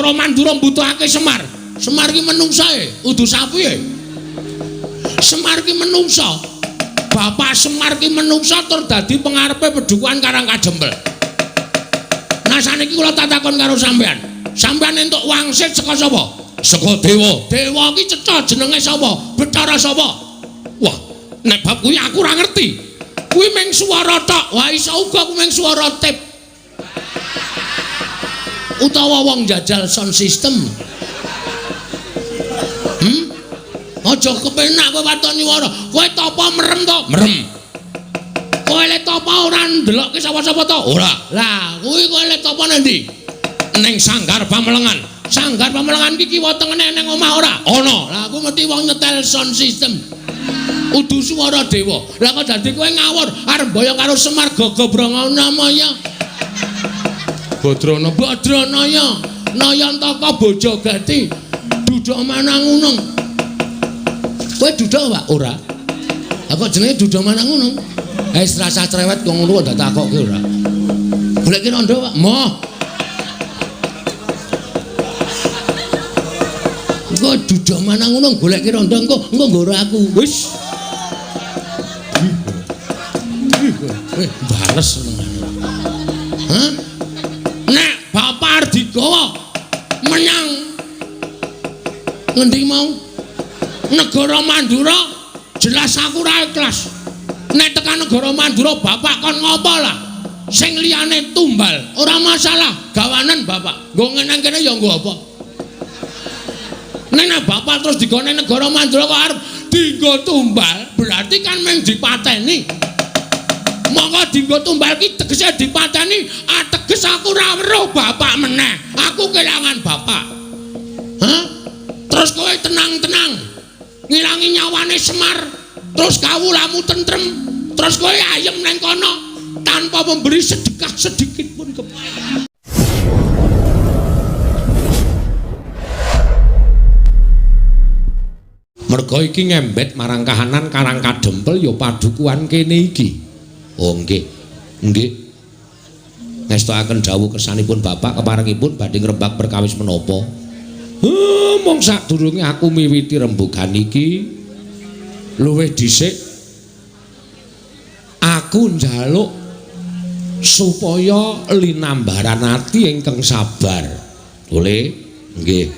Negara Mandura mbutuhake Semar. Semar ki menungsa e, udu sapi e. Semar ki menungsa. Bapak Semar ki menungsa tur dadi pengarepe pedukuhan Karang Kadempel. Nah saniki kula tatakon karo sampean. Sampean entuk wangsit saka sapa? Saka dewa. Dewa ki cetha jenenge sapa? Bathara sapa? Wah, nek bab kuwi aku ora ngerti. Kuwi mung swara tok. Wah, iso uga kuwi mung swara tip. Utawa wong jajal sound system. Aja kepenak kowe waton nyuwara. Kowe tapa merem to? Merem. Kowe le tapa ora ndelokke sapa-sapa to? Ora. Lah, kuwi kowe le tapa nang ndi? Ning Sanggar Pamelengan. Sanggar Pamelengan iki kiwa tengene ning omah ora? Ana. Lah, aku mesti wong nyetel sound system. Udu swara dewa. Lah kok dadi kowe ngawur arep mboyong karo Semar Gagabranganamaya ya. Badrana Badranaya Nayantaka Bojogati Duda Manangunung. Kowe duda Pak? Ora. Lah kok jenenge Duda Manangunung? Wis rasa cerewet kok ngono kok takokke ora. Goleki rondo Pak? Moh. Engko Duda Manangunung goleki rondo engko engko nggoro aku. Wis. Bales senengane. Hah? Nek bapak arep digawa menyang ngendi mau? Negara Mandura, jelas aku ora ikhlas. Nek tekan negara Mandura bapak kon ngopo lah? Sing liyane tumbal, ora masalah, gawanen bapak. Nggo ngeneng kene ya nggo apa? Nek bapak terus digone negara Mandura kok arep dienggo tumbal, berarti kan mung dipateni. Monggo dienggo tumbal ki tegese dipateni, ateges aku ora weruh bapak meneh. Aku kelangan bapak. Hah? Terus kowe tenang-tenang ngilangi nyawane Semar, terus kawulamu tentrem, terus kowe ayem neng kono tanpa memberi sedekah sedikit pun ke Merga iki ngembet marang kahanan Karang Kadempel ya padukuhan kene iki. Oh nggih. Nggih. Ngestokaken dawuh kersanipun bapak keparengipun badhe ngrembak perkawis menapa? Mung sadurunge aku miwiti rembugan iki luwih dhisik aku njaluk supaya linambaran ati ingkang sabar. Boleh? Nggih.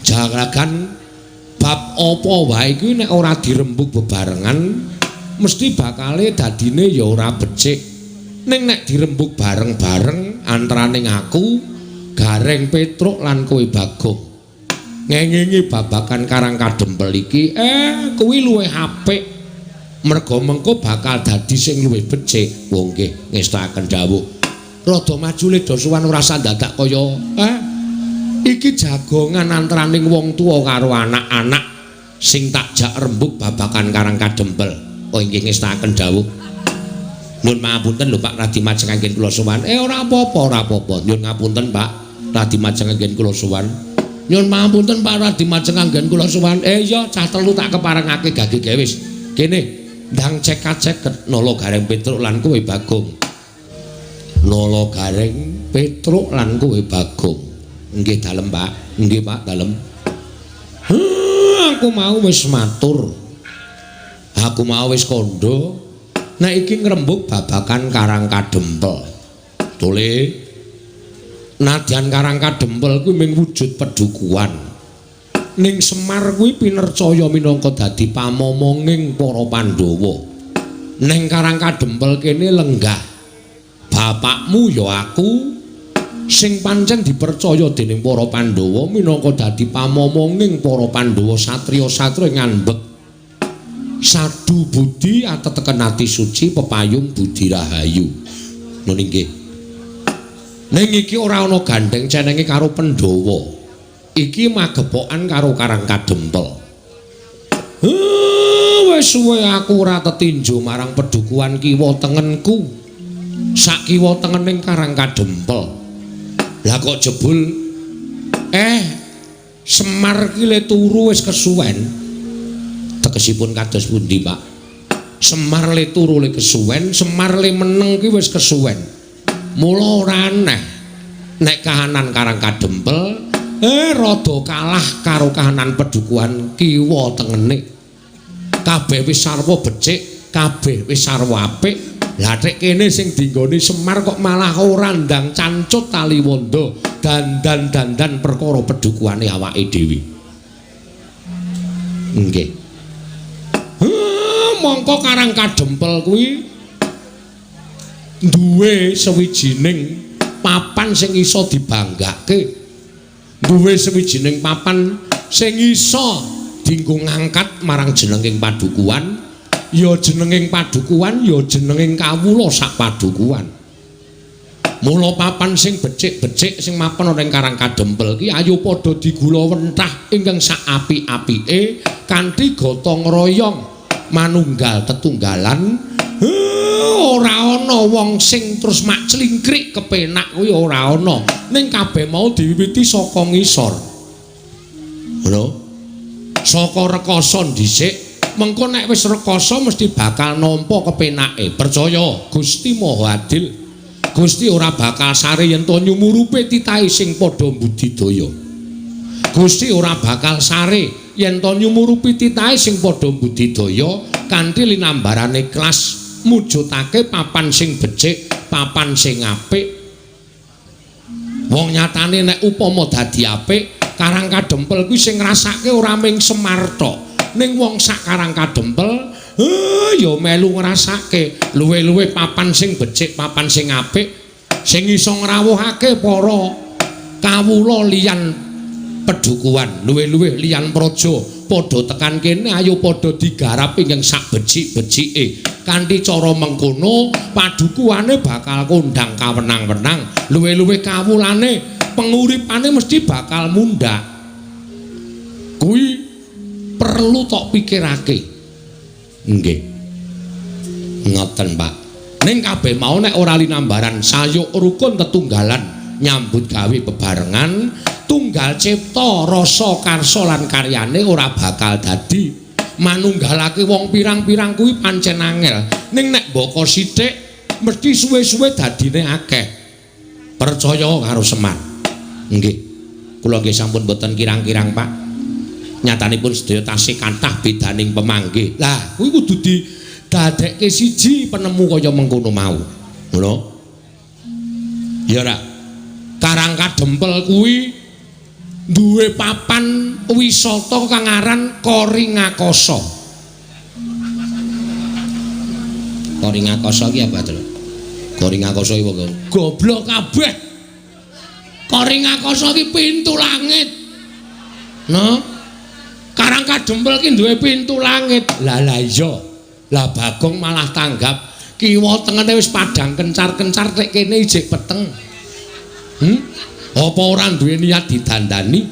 Jaragan bab apa wae iki nek ora dirembug bebarengan mesti bakale dadine ya ora becik. Ning nek dirembug bareng-bareng antaraning aku, Gareng Petruk lan kowe Bagong ngengingi babagan Karang Kadempel iki kuwi luwih apik. Merga mengko bakal dadi sing luwih becik. Wong nggih ngestokaken dawuh. Rada maju le dosuwan ora sandadak kaya iki jagongan antaraning wong tuwa karo anak-anak sing tak jak rembug babagan Karang Kadempel. Oh inggih ngestokaken dawuh. Nyun pangapunten lho Pak Radi Majeng anggen kula sowan. Ora apa-apa, ora apa-apa. Nyun ngapunten Pak Radi Majeng anggen kula sowan. Nyun pangapunten Pak Radi Majeng anggen kula sowan. Iya cah telu tak keparengake gage gawe wis. Kene ndang cek-cek Nala Gareng Petruk lan kowe Bagong. Nala Gareng Petruk lan kowe Bagong. Nggih dalem Pak. Nggih Pak dalem. Aku mau wis matur. Aku mau wis kandha. Nek iki ngrembug babagan Karang Kadempel. Tole nadyan Karang Kadempel kuwi mung wujud pedukuhan. Ning Semar kuwi pinercaya minangka dadi pamomonging para Pandhawa. Ning Karang Kadempel kene lenggah bapakmu ya aku sing pancen dipercaya dening para Pandhawa minangka dadi pamomonging para Pandhawa satriya-satriya ngambek sadu budi ateteken ati suci pepayung budi rahayu. Nun inggih. Ning iki ora ana gandheng cenenge karo Pandhawa. Iki magepokan karo Karang Kadempel. Wis suwe aku ora tetinju marang pedukuhan kiwa tengenku. Sak kiwa tengening Karang Kadempel. Lah kok jebul Semar ki le turu wis kesuwen. Tegesipun kados pundi, Pak? Semar le turu le kesuwen, Semar le meneng ki wis kesuwen. Mula ora aneh. Nek kahanan Karang Kadempel rada kalah karo kahanan pedukuhan kiwa tengene. Kabeh wis sarwa becik, kabeh wis sarwa apik. Lah tek kene sing dinggoni Semar kok malah ora ndang cancut taliwondo, dandan-dandan perkara pedukuhane awake dhewe. Nggih. Mongko Karang Kadempel kuwi duwe sawijining papan sing iso dibanggake. Duwe sawijining papan sing iso dienggo ngangkat marang jenenging padukuhan. Ya jenenging padukuhan, ya jenenging kawula sak padukuhan. Mula papan sing becik-becik sing mapan ana ing Karang Kadempel ki ayo padha digulawentah ingkang sak apik-apike kanthi gotong royong manunggal tetunggalan. Ora ana wong sing terus mak clingkrik kepenak kuwi ora ana. Ning kabeh mau diwiwiti saka ngisor. Ngono. Saka rekasa dhisik, mengko nek wis rekasa mesti bakal nampa kepenake. Percaya, Gusti Maha Adil. Gusti ora bakal sare yen to nyumurupe titahe sing padha budidaya. Gusti ora bakal sare yen to nyumurupi titahe sing padha budidaya kanthi linambarane ikhlas mujudake papan sing becik, papan sing apik. Wong nyatane nek upama dadi apik, Karang Kadempel kuwi sing ngrasake ora mung Semar tok. Ning wong sak Karang Kadempel ya melu ngrasake luwih-luwih papan sing becik, papan sing apik, sing iso ngrawuhake para kawula liyan pedukuhan, luwih-luwih liyan praja padha tekan kene ayo padha digarap ingkang sak becik-becike. Kanthi cara mengkono padukuhane bakal kondang kawenang-wenang, luwih-luwih kawulane penguripane mesti bakal mundhak. Kuwi perlu tok pikirake. Nggih. Ngoten, Pak. Ning kabeh mau nek ora linambaran sayuk rukun tetunggalan nyambut gawe bebarengan, tunggal cipta rasa karsa lan karyane ora bakal dadi. Manunggalake wong pirang-pirang kuwi pancen angel. Ning nek mbaka sithik mesti suwe-suwe dadine akeh. Percaya karo Semar. Nggih. Kula nggih sampun boten kirang-kirang, Pak. Nyatanipun sedaya tasih kathah bedaning pemanggih. Lah, kuwi kudu didadekke siji penemu kaya mengkono mau. Ngono. Ya ora. Karang Kadempel kuwi duwe papan wisata kang aran Koringakasa. Koringakasa ki apa, Tru? Koringakasa iki apa? Goblok kabeh. Koringakasa ki pintu langit. No? Karang Kadempel ki duwe pintu langit. Lah lah iya. Lah Bagong malah tanggap kiwa tengene wis padhang kencar-kencar tek kene ijik peteng. Apa ora duwe niat didandani?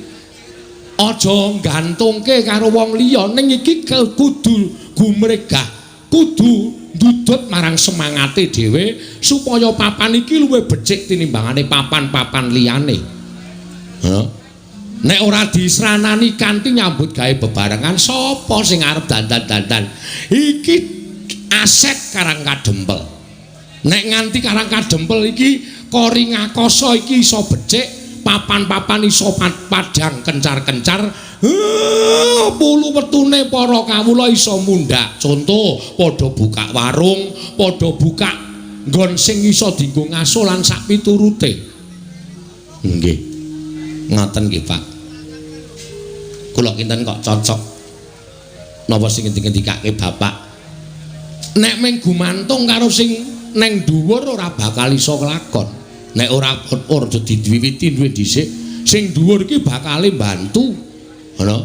Aja gantungke karo wong liya, ning iki kudu gumregah, kudu ndudut marang semangate dhewe supaya papan iki luwih becik tinimbangane papan-papan liyane. Heeh. Nek ora disranani kanthi nyambut gawe bebarengan, sapa sing arep dandan-dandan? Iki aset Karang Kadempel. Nek nganti Karang Kadempel iki Koringakasa iki iso becik, papan-papan iso padhang kencar-kencar, pulu wetune para kawula iso mundhak. Conto, padha buka warung, padha buka nggon sing iso dienggo ngaso lan sak piturute. Nggih. Ngoten nggih, Pak. Kula kinten kok cocok napa sing ngendikake Bapak. Nek mung gumantung karo sing neng dhuwur ora bakal iso kelakon. Nek ora ora diwiwiti duwe dhisik, sing dhuwur iki bakale mbantu. Ngono.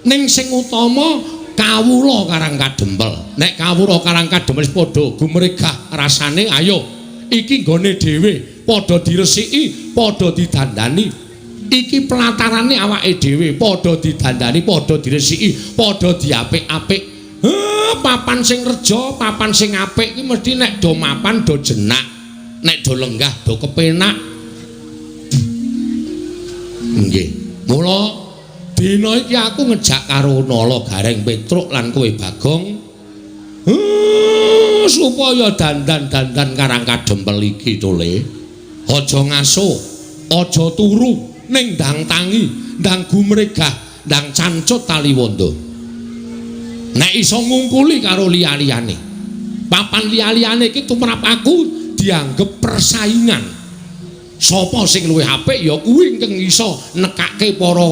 Ning sing utama kawula Karang Kadempel. Nek kawula Karang Kadempel wis padha gumregah rasane, ayo iki nggone dhewe, padha diresiki, padha didandani. Iki pelatarane awake dhewe, padha didandani, padha diresiki, padha diapik-apik. Papan sing reja, papan sing apik iki mesti nek do mapan do jenak, nek do lenggah do kepenak. Nggih. Mula dina iki aku ngejak karo Nala Gareng Petruk lan kowe Bagong supaya dandan-dandan Karang Kadempel iki tole aja ngaso. Aja turu ning ndang tangi, ndang gumregah, ndang cancut taliwondo. Nek iso ngungkuli karo liya-liyane. Papan liya-liyane iki tumrap aku dianggep persaingan. Sapa sing luwih apik ya kuwi ingkang iso nekake para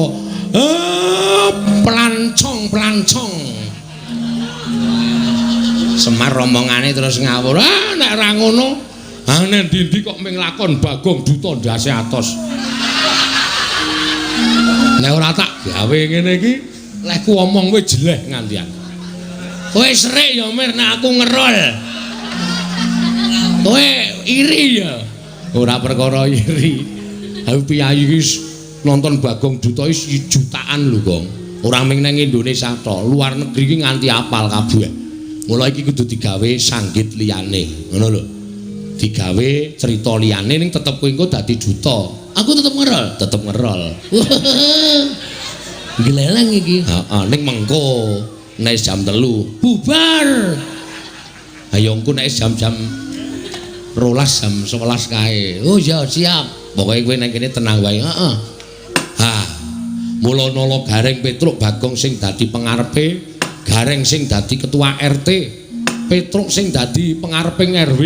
pelancong-pelancong. Semar omongane terus ngawur. Ah nek ora ngono, ah nek ndi-ndi kok ming lakon Bagong Duta ndase atos. Nek ora tak gawe ngene iki, lehku omong kowe jeleh ngantian. Kowe serik ya Mir nek aku ngerol. Kowe iri ya. Ora perkara iri. Aku piyayi iki nonton Bagong Duta iki jutaan lho, Gong. Ora ming nang Indonesia tok, luar negeri iki nganti apal kabeh. Mula iki kudu digawe sanggit liyane, ngono lho. Digawe cerita liyane ning tetep kowe engko dadi duta. Aku tetep ngerol, tetep ngerol. Gleleng iki. Heeh, ning mengko nek jam 3 bubar. Ayo engko nek jam-jam 12 jam 11 kae. Oh iya siap. Pokoke kowe nek kene tenang wae. Heeh. Ha. Mula Nala Gareng Petruk Bagong sing dadi pengarepe, Gareng sing dadi ketua RT, Petruk sing dadi pengareping RW.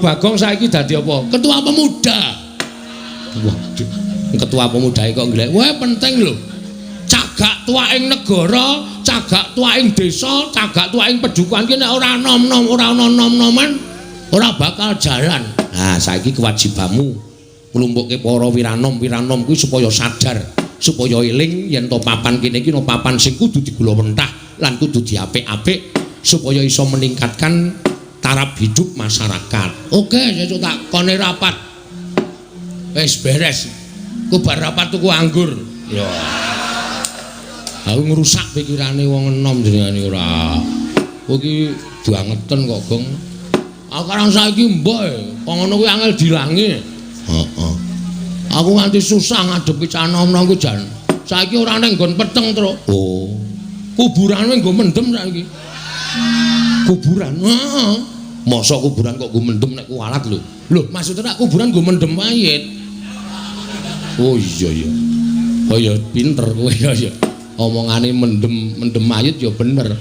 Bagong saiki dadi apa? Ketua pemuda. Waduh, ketua pemuda kok nglek. Wah, penting lho. Cagak tuwaking negara, cagak tuwaking desa, cagak tuwaking pedukuhan ki nek ora nom-nom, ora ana nom-noman, ora bakal jalan. Nah, saiki kewajibanmu nglumpukke para wiranom-wiranom kuwi supaya sadar, supaya eling yen to papan kene iki no papan sing kudu digulawentah lan kudu diapik-apik supaya iso meningkatkan taraf hidup masyarakat. Oke, sesuk tak kone rapat. Wis beres. Ku bar rapat tuku anggur. Ya. Aku ngrusak pikirane wong enom jenengane ora. Kowe iki bangeten kok, Gong. Aku karang saiki mbok kok ngono kuwi angel dilangi. Heeh. Aku nganti susah ngadepi cah nom-nom ku jan. Saiki ora ning nggon peteng, Truk. Oh. Kuburan nggo mendem saiki. Kuburan. Heeh. Mosok kuburan kok nggo mendem nek kualat lho. Lho, maksudnya nek kuburan nggo mendem mayit. Oh iya iya. Oh iya pinter kowe ya ya. Omongane mendem mendem mayit ya bener.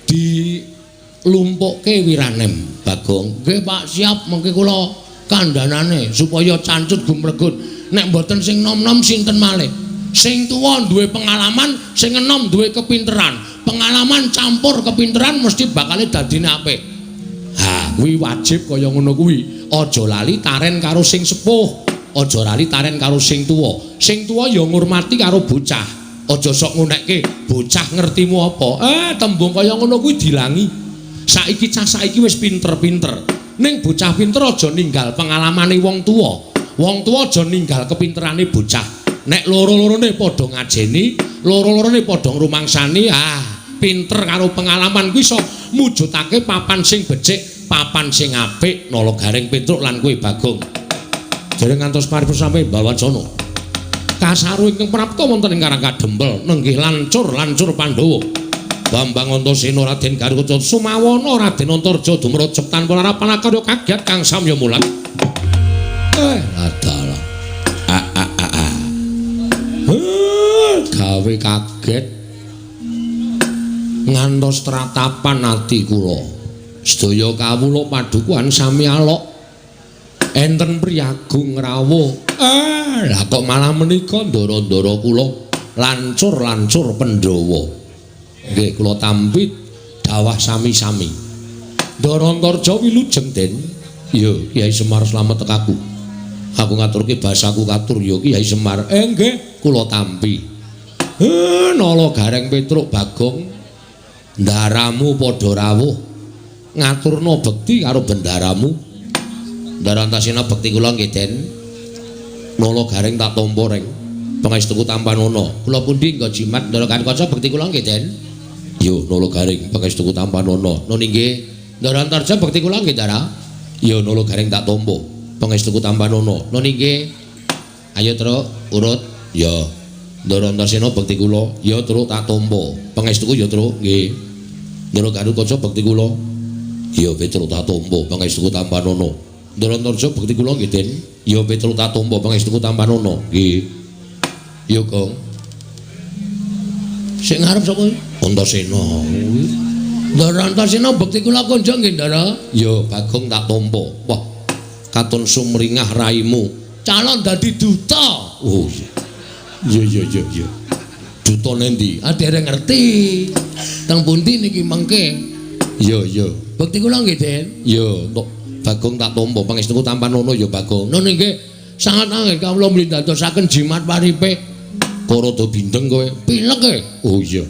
Dilumpukke wiranem, Bagong. Nggih, Pak, siap mengke kula kandhanane supaya cancut gumregut. Nek mboten sing nom-nom sinten malih? Sing tuwa duwe pengalaman, sing enom duwe kepinteran. Pengalaman campur kepinteran mesti bakale dadine apik. Ha, kuwi wajib kaya ngono kuwi. Aja lali taren karo sing sepuh. Aja lali taren karo sing tuwa. Sing tuwa ya ngurmati karo bocah. Aja sok ngunekke bocah ngertimu apa. Tembung kaya ngono kuwi dilangi. Saiki cah saiki wis pinter-pinter. Ning bocah pinter aja ninggal pengalamane wong tuwa. Wong tuwa aja ninggal kepinterane bocah. Nek loro-lorone padha ngajeni, loro-lorone padha ngrumangsani, ah, pinter karo pengalaman kuwi iso mujudake papan sing becik, papan sing apik, Nala Gareng Petruk lan kowe Bagong. Dereng ngantos paripurna sampe Balwacana. Kasaru ingkang prapta wonten ing Karang Kadempel nenggih lancur-lancur Pandhawa. Bambang Antasena Raden Garuda Sumawana Raden Antarja dumrejep tanpa larapan akarya kagiat kang samya mulat. Adalah. A a a a. Gawe kaget. Ngantos tratapan ati kula. Sedaya kawula padukuhan sami alok. Enten priyagung rawuh. Lah kok malah menika ndara-ndara kula lancur-lancur Pandhawa. Nggih, kula tampi dawah sami-sami. Ndara Antarja wilujeng, Den. Ya, Kyai Semar slamet tekaku. Aku ngaturke basaku katur ya Kyai Semar. Nggih, kula tampi. Nala Gareng Petruk Bagong ndaramu padha rawuh ngaturna bekti karo bendaramu. Ndara Antasena bekti kula nggih, Den. Nala Gareng tak tampa reng. Pangestuku tampanana. Kula pundi nggo jimat Ndara Kaca bekti kula nggih, Den. Yo Nala Gareng pangestuku tampanana. Nun inggih. Ndara Antarja bekti kula nggih, Ndara. Yo Nala Gareng tak tampa. Pangestuku tampanana. Nun inggih. Ayo Truk, urut. Ya. Ndara Antasena bekti kula. Ya Truk tak tampa. Pangestuku ya Truk nggih. Ndara Garuda bekti kula. Ya Petruk tak tampa. Pangestuku tampanana. Ndara Antarja bekti kula nggih, Den. Ya Petruk tak tampa pangestuku tampanono. Nggih. Ya, Gong. Sing ngarep sapa? Antasena. Ndara Antasena bekti kula kunjung nggih, Ndara. Ya, Bagong tak tampa. Wah, katon sumringah raimu. Calon dadi duta. Oh iya. Iya iya iya iya. Duta nendi? Ah dereng ngerti. Teng pundi niki mengke? Iya iya. Bekti kula nggih, Den. Iya, entuk Bagong tak tampa pangestuku tampanono ya, Bagong. Nun nggih, sangat anggen kawula mlindadosaken jimat paripe. Kok rada bindeng kowe? Pilek e. Oh iya.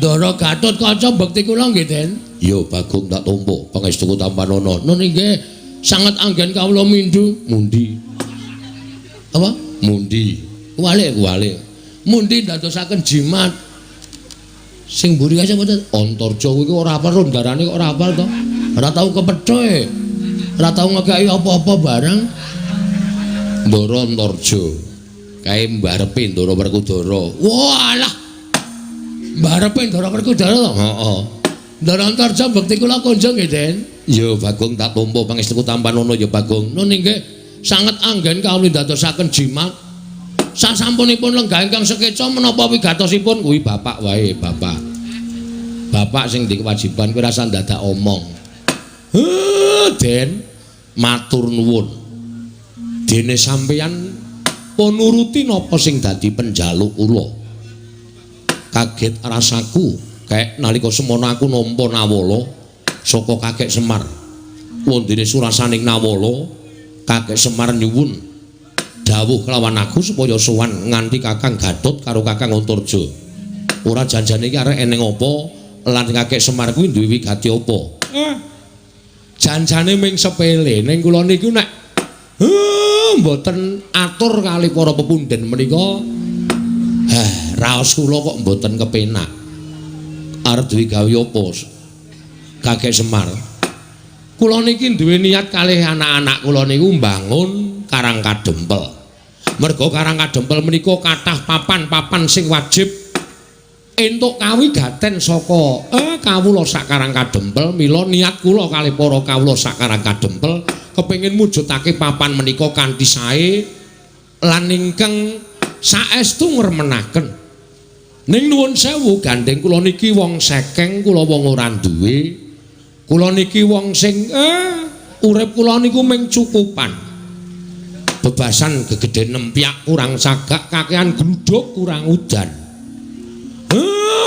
Ndara Gatotkaca bekti kula nggih, Den. Iya, Bagong tak tampa pangestuku tampanono. Nun nggih, sangat anggen kawula mindhu. Mundi. Apa? Mundi. Kuwalik, kuwalik. Mundi ndadosaken jimat. Sing mburi kae sapa? Antarja kuwi ora hafal rondarane kok ora hafal to. Ora tau kepethe. Ora tau ngekeki apa-apa barang. Ndara Antarja. Kae mbarepe Ndara Werkudara. Walah. Mbarepe Ndara Werkudara to? Heeh. Ndara Antarja bekti kula kunjung nggih, Den. Ya, Bagong tak tampa pangestuku tampanono ya, Bagong. Nun inggih, sanget anggen kawula ndadosaken jimat. Sasampunipun lenggah ingkang sekeca menapa wigatosipun kuwi bapak wae, bapak. Bapak sing ndek kewajiban kuwi rasa ndadak omong. Heh, Den, matur nuwun. Dene sampeyan pun nuruti napa sing dadi penjaluk kula. Kaget rasaku kek nalika semono aku nampa nawala saka Kakek Semar. Wondene surasaning nawala, Kakek Semar nyuwun dawuh kelawan aku supaya sowan nganti Kakang Gatot karo Kakang Antarja. Ora janjane iki arek eneng apa lan Kakek Semar kuwi duwe wigati apa? Janjane ming sepele ning kula niku nek mboten atur kali para pepundhen menika, raos kula kok mboten kepenak. Arep duwe gawe apa Kakek Semar? Kula niki duwe niat kalih anak-anak kula niku mbangun Karang Kadempel. Merga Karang Kadempel menika kathah papan-papan sing wajib entuk kawigaten saka kawula sak Karang Kadempel. Mila niat kula kalih para kawula sak Karang Kadempel kepengin mujudake papan menika kanthi sae lan ingkang saestu ngremenaken. Ning nuwun sewu, gandeng kula niki wong sekeng, kula wong ora duwe. Kula niki wong sing urip kula niku ming cukupan. Bebasan gegeden nempyak kurang sagak, kakean gluduk kurang udan.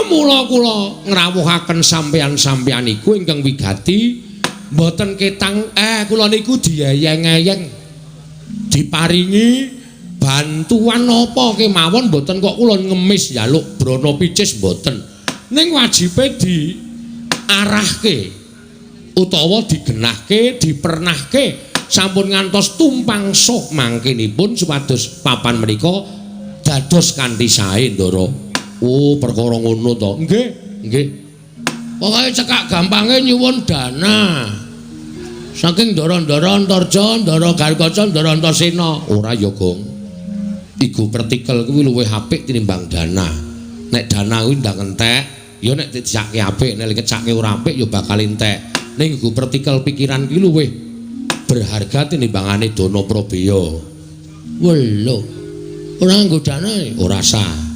Mula kula ngrawuhaken sampeyan-sampeyan iku ingkang wigati mboten ketang kula niku dieyeng-eyeng diparingi bantuan apa kemawon, mboten kok kula ngemis njaluk brana picis mboten. Ning wajibe diarahke utawa digenahke, dipernahke sampun ngantos tumpang suh mangkinipun supados papan menika dados kanthi sae, Ndara. Oh, perkara ngono to. Nggih, nggih. Pokoke cekak gampange nyuwun dana. Saking ndara-ndara Antarja, Ndara Garkaca, Ndara Antasena. Ora ya, Gong. Iku pertikel kuwi luwih apik tinimbang dana. Nek dana kuwi ndang entek, ya nek dicake apik, nek kecake ora apik ya bakal entek. Ning iku pertikel pikiran kuwi luwih berharga tinimbangane dana prabeya. Welo. Ora nganggo dana, ora sah.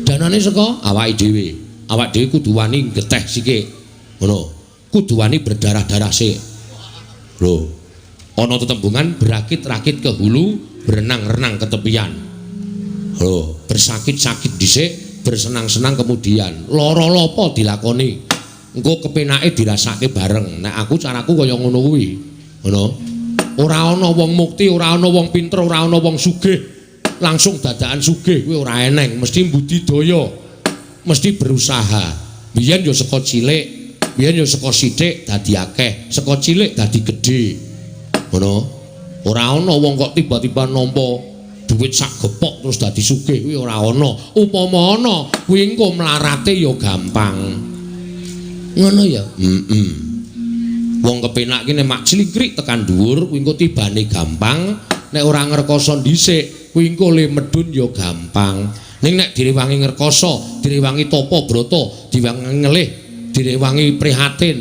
Danane saka awake dhewe. Awak dhewe kudu wani geteh sithik. Ngono. Kudu wani berdarah-darah sik. Lho. Ana tetembungan berakit-rakit ke hulu, berenang-renang ke tepian. Lho, bersakit-sakit dhisik, bersenang-senang kemudian. Lara lopo dilakoni. Engko kepenake dirasake bareng. Nek aku caraku kaya ngono kuwi. Ngono. Ora ana wong mukti, ora ana wong pinter, ora ana wong sugih langsung dadakan sugih kuwi ora eneng, mesti budidaya. Mesti berusaha. Biyen ya saka cilik, biyen ya saka sithik dadi akeh, saka cilik dadi gedhe. Ngono. Ora ana wong kok tiba-tiba nampa duit sak gepok terus dadi sugih kuwi ora ana. Upama ana, kuwi engko mlarate ya gampang. Ngono ya? Heeh. Wong kepenak ki nek mak clingkrik tekan dhuwur kuwi engko tibane gampang, nek ora ngrekoso dhisik kuwi engko le medhun ya gampang. Ning nek direwangi ngrekoso, direwangi tapa brata, direwangi ngelih, direwangi prihatin,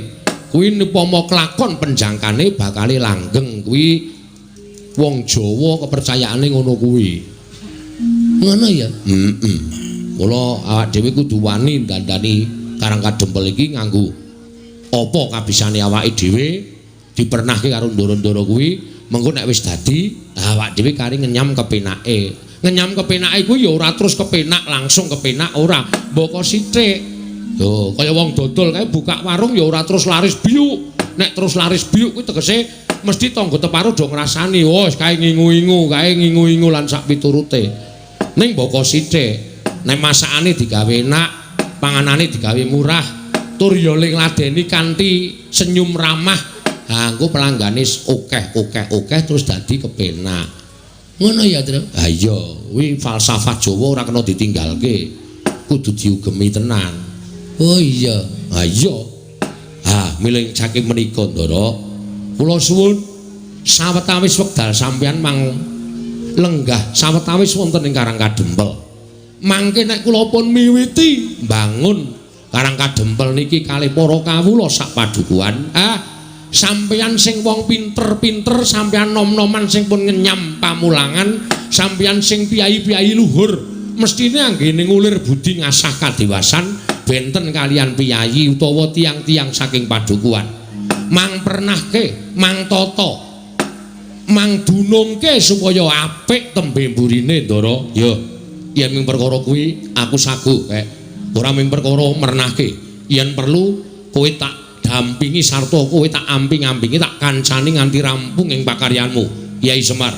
Kuwi upama kelakon penjangkane bakale langgeng kuwi wong Jawa kepercayaane ngono kuwi. Ngono ya? Heeh. Mula awak dhewe kudu wani dandani Karang Kadempel iki nganggo apa kabisane awake dhewe dipernahke karo ndara-ndara kuwi, mengko nek wis dadi awak dhewe kari ngenyam kepenake. Ngenyam kepenake kuwi ya ora terus kepenak langsung kepenak ora, mboko sithik. Lho, kaya wong dodol kae buka warung ya ora terus laris biuk. Nek terus laris biuk kuwi tegese mesti tangga teparo do ngrasani, wah kae ngingu-ingu, kae ngingu-ingu lan sak piturute. Ning mboko sithik, nek masakane digawe enak, panganane digawe murah, tur ya ladeni kanthi senyum ramah, ha engko pelanggane akeh-akeh-akeh terus dadi kepenak. Ngono ya, Tru? Ha iya, kuwi falsafah Jawa ora kena ditinggalke. Kudu diugemi tenan. Oh iya. Ha iya. Ha, milih saking menika, Ndara. Kula suwun sawetawis wekdal sampeyan mang lenggah sawetawis wonten ing Karang Kadempel. Mangke nek kula pun miwiti mbangun Karang Kadempel niki kalih para kawula sak padukuhan, ah sampeyan sing wong pinter-pinter, sampeyan nom-noman sing pun ngenyam pamulangan, sampeyan sing piyai-piyai luhur, mestine anggene ngulir budi ngasah kadewasan benten kalian piyayi utawa tiang-tiang saking padukuhan. Mang pernahke, mang tata, mang dunungke supaya apik tembe mburine, Ndara. Ya, yen ming perkara kuwi aku saguh kek. Ora ming perkara mernahke. Yen perlu kowe tak dampingi sarta kowe tak amping-ampingi tak kancani nganti rampung ing pakaryanmu, Kyai Semar.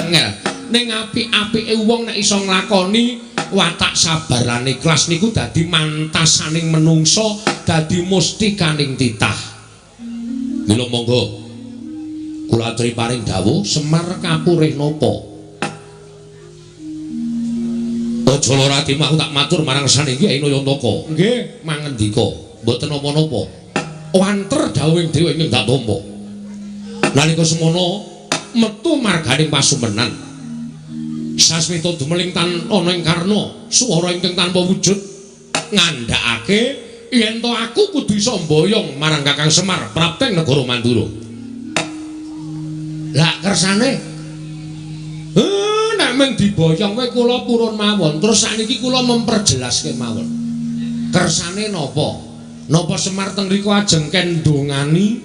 Ngel, ning apik-apike wong nek iso nglakoni watak sabar lan ikhlas niku dadi mantasaning menungsa, dadi mustikaning titah. Mila monggo kula aturi paring dawuh Semar kapurih napa? Aja lara ati aku tak matur marang sane Kyai Nayantaka. Nggih, mangendika, mboten napa-napa. Wanter dawuhing dewa ingkang tak tampa. Nalika semono metu marganing pasumenan. Sasmita dumeling tan ana ing karna, swara ingkang tanpa wujud ngandhakake yen to aku kudu iso mboyong marang Kakang Semar prapteng negara Mandura. Lah kersane nek mung diboyong kowe kula purun mawon. Terus sakniki kula memperjelas kemawon. Kersane napa? Napa Semar teng mriku ajeng ken ndongani?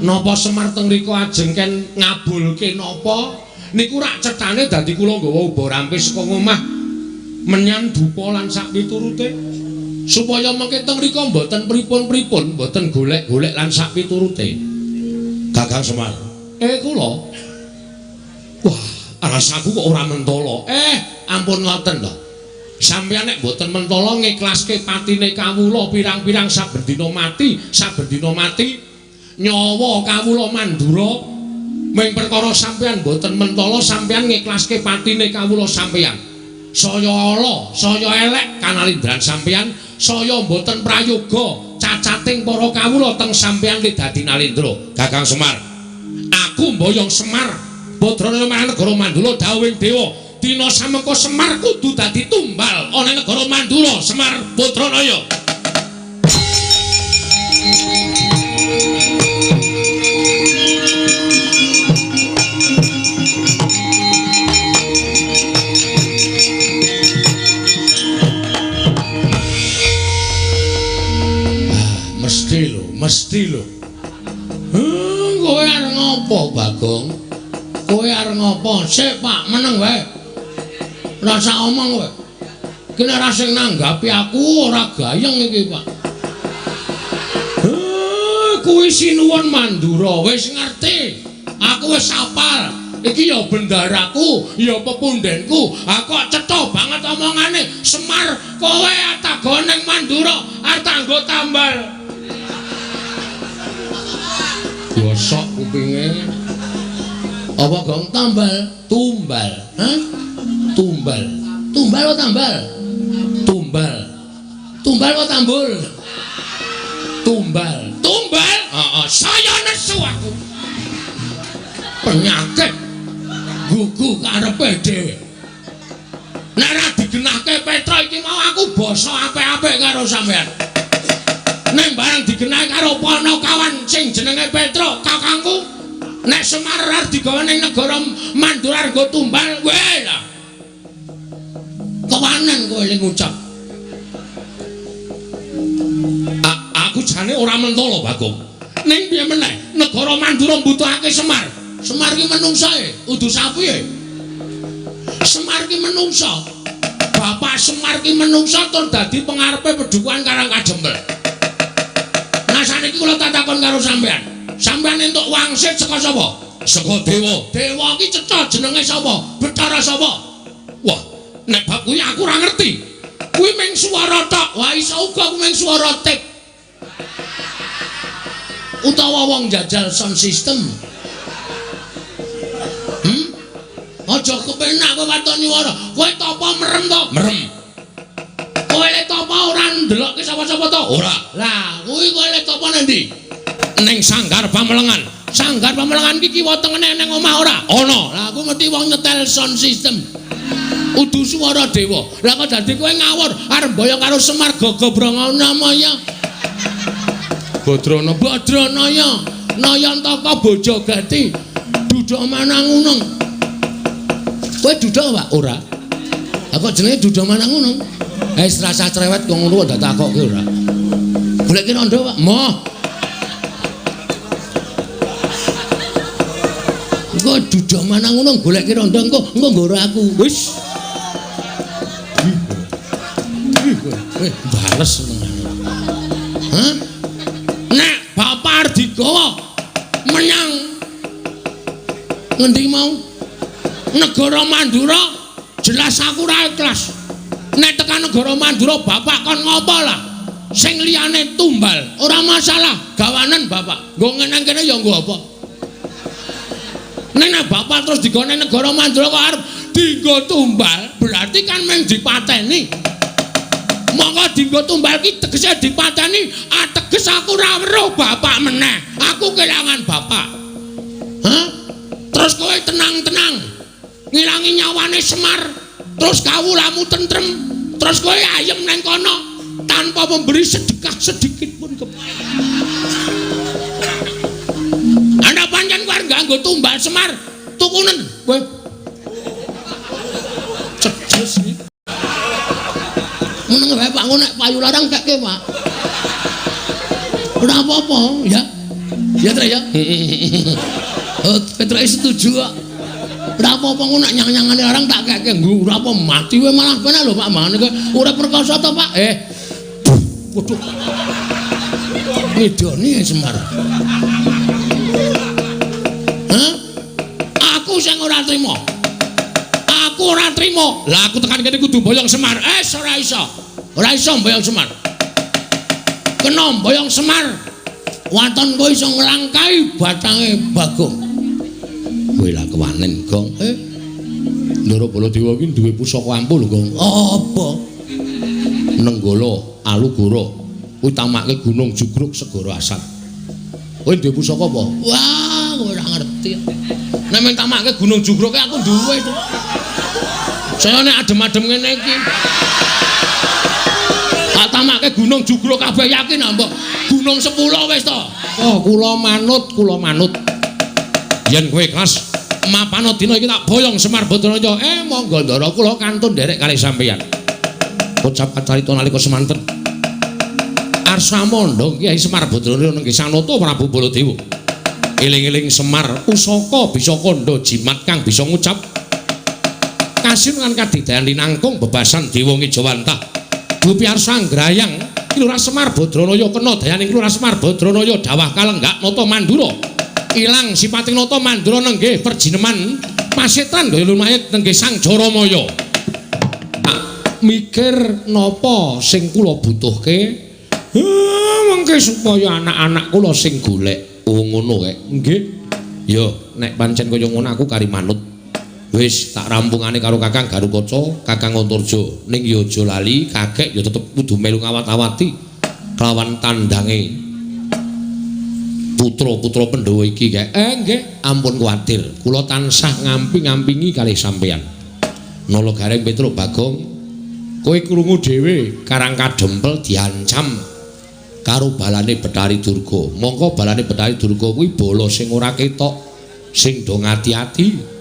Napa Semar teng mriku ajeng ken ngabulke napa? Niku rak cethane dadi kula nggawa uba rampes saka ngomah menyan dupa lan sak piturute supaya mengke teng mriku mboten pripun-pripun, mboten golek-golek lan sak piturute. Kakang Semar, kula. Wah, rasaku kok ora mentala. Ampun ngoten to. Sampeyan nek mboten mentala ngiklaske patine kawula pirang-pirang saben dina mati, saben dina mati nyawa kawula Mandura ming perkara sampeyan mboten mentala sampeyan ngiklaske patine kawula sampeyan. Saya ala, saya elek kanalindran sampeyan, saya mboten prayoga cacating para kawula teng sampeyan li dadi nalindra. Kakang Semar, aku mboyong Semar Badranaya marang negara Mandura dawuhing dewa. Dina samengko Semar kudu dadi tumbal ana negara Mandura. Semar Badranaya. Ah, mesti lho, mesti lho. Kowe arep ngopo, Bagong? Kowe arep ngopo? Sik, Pak, meneng wae. Rasa omong kowe. Ki nek ora sing nanggapi aku ora gayeng iki, Pak. Kuwi sinuwun Mandura wis ngerti. Aku wis hafal. Iki ya bendaraku, ya pepundhenku. Ha kok cetha banget omongane. Semar, kowe atago ning Mandura arep tanggo tambal. Gosok kupinge. Apa gong tambal? Tumbal. Hah? Tumbal. Tumbal apa tambal? Tumbal. Tumbal apa tambul? Tumbal. Tumbal? Heeh, saya nesu aku. Penyakit gugu karepe dhewe. Nek ora digenahke Petra iki mau aku basa apik-apik karo sampean. Ning bareng digenahi karo Panakawan sing jenenge Petruk, kakangku, nek Semar arep digawa ning negara Mandura nggo tumbal, kowe lah. Kewanen kowe ling ngucap. Aku jane ora mentolo, Bagong. Ning piye meneh, negara Mandura mbutuhake Semar. Semar ki menungsae, udu sapi e. Semar ki menungsa. Bapak Semar ki menungsa tur dadi pengarepe pedukuhan Karang Kadempel. Nah saniki kula tak takon karo sampean. Sampean entuk wangsit saka sapa? Saka dewa. Dewa ki cetha jenenge sapa? Bathara sapa? Wah, nek bab kuwi aku ora ngerti. Kuwi mung swara tok. Wah, iso uga kuwi mung swara tip. Utawa wong jajal sound system. Aja kepenak kowe waton nyuwara. Kowe tapa merem to? Merem. Kowe le tapa ora ndelokke sapa-sapa to? Ora. Lah, kuwi kowe le tapa nang ndi? Ning Sanggar Pamelengan. Sanggar Pamelengan iki kiwa tengene nang omah ora? Ana. Lah aku mesti wong nyetel sound system. Udu swara dewa. Lah kok dadi kowe ngawur arep mboyong karo Semar Gagabranganamaya. Badrana Badranaya Nayantaka Bojogati Duda Manangunung. Kowe duda Pak? Ora. Lah kok jenenge Duda Manangunung? Wis rasah cerewet kok ngono kok takokke ora. Goleki rondo Pak. Moh. Engko Duda Manangunung goleki rondo engko engko nggoro aku. Wis. Bales senengane. Hah? Nek bapak arep digawa menyang ngendi mau? Negara Mandura, jelas aku ora ikhlas. Nek tekan negara Mandura bapak kon ngopo lah? Sing liyane tumbal, ora masalah, gawanen bapak. Nggo ngeneng kene ya nggo apa? Nek bapak terus digone negara Mandura kok arep dienggo tumbal, berarti kan mung dipateni. Monggo dienggo tumbal ki tegese dipateni, ateges aku ora weruh bapak meneh. Aku kelangan bapak. Hah? Terus kowe tenang-tenang ngilangi nyawane Semar, terus kawulamu tentrem, terus kowe ayem nang kono tanpa memberi sedekah sedikit pun ke Ana pancen kowe arep nganggo tumbal Semar, tukunen kowe. Cejes iki. Meneng wae Pak, nek payu larang kekke Pak. Ora apa-apa ya. Ya Trek ya. Oh, Petruk setuju kok. Ora apa-apa ngono nek nyang-nyangane larang tak kekke nggo ora apa mati wae malah penak lho Pak mangane kowe ora perkasa to Pak. Waduh. Ngidoni Semar. Hah? Aku sing ora trima. Aku ora trima. Lah aku tekan kene kudu mboyong Semar. Ora iso. Ora iso mboyong Semar. Kena mboyong Semar. Waton kowe iso nglangkai batange Bagong. Kowe lah kewanen, Gong. Ndara Baladewa iki duwe pusaka ampuh lho, Gong. Apa? Nenggala Alugoro. Kuwi tamake Gunung Jugruk Segara Asat. Kowe duwe pusaka apa? Wah, kowe ora ngerti. Nek mung tamake Gunung Jugruk aku duwe to. Saya nek adem-adem ngene iki. Tak tamake Gunung Jugruk kabeh yakin ah, mbok. Gunung 10 wis to. Oh, kula manut, kula manut. Yen kowe ikhlas mapano dina iki tak boyong Semar Badranaya. Monggo ndara kula kantun nderek kalih sampeyan. Ucap kacarita nalika semanten. Arsa mandha Kyai Semar Badranaya nenggih Sanata Prabu Baladewa. Eling-eling Semar pusaka bisa kandha jimat kang bisa ngucap kasinan kadidayan linangkung bebasan dewa ngejawantah. Dupi arsa nggrayang Ki Lurah Semar Badranaya kena dayaning Lurah Semar Badranaya dawah kalenggak nata Mandura. Ilang sipating nata Mandura nenggih perjineman pasetan gaya lumayit nenggih Sang Jaramaya. Tak mikir napa sing kula butuhke? Mengke supaya anak-anak kula sing golek. Oh ngono kae. Nggih. Ya, nek pancen kaya ngono aku kari manut. Wis tak rampungane karo Kakang Garukaca, Kakang Antarja. Ning ya aja lali, kakek ya tetep kudu melu ngawat-awati kelawan tandange putra-putra Pandhawa iki kae. Nggih, ampun kuwatir. Kula tansah ngamping-ngampingi kalih sampeyan. Nala Gareng Petruk Bagong, kowe krungu dhewe Karang Kadempel diancam karo balane Bathari Durga. Mongko balane Bathari Durga kuwi bala sing ora ketok, sing do ngati-ati.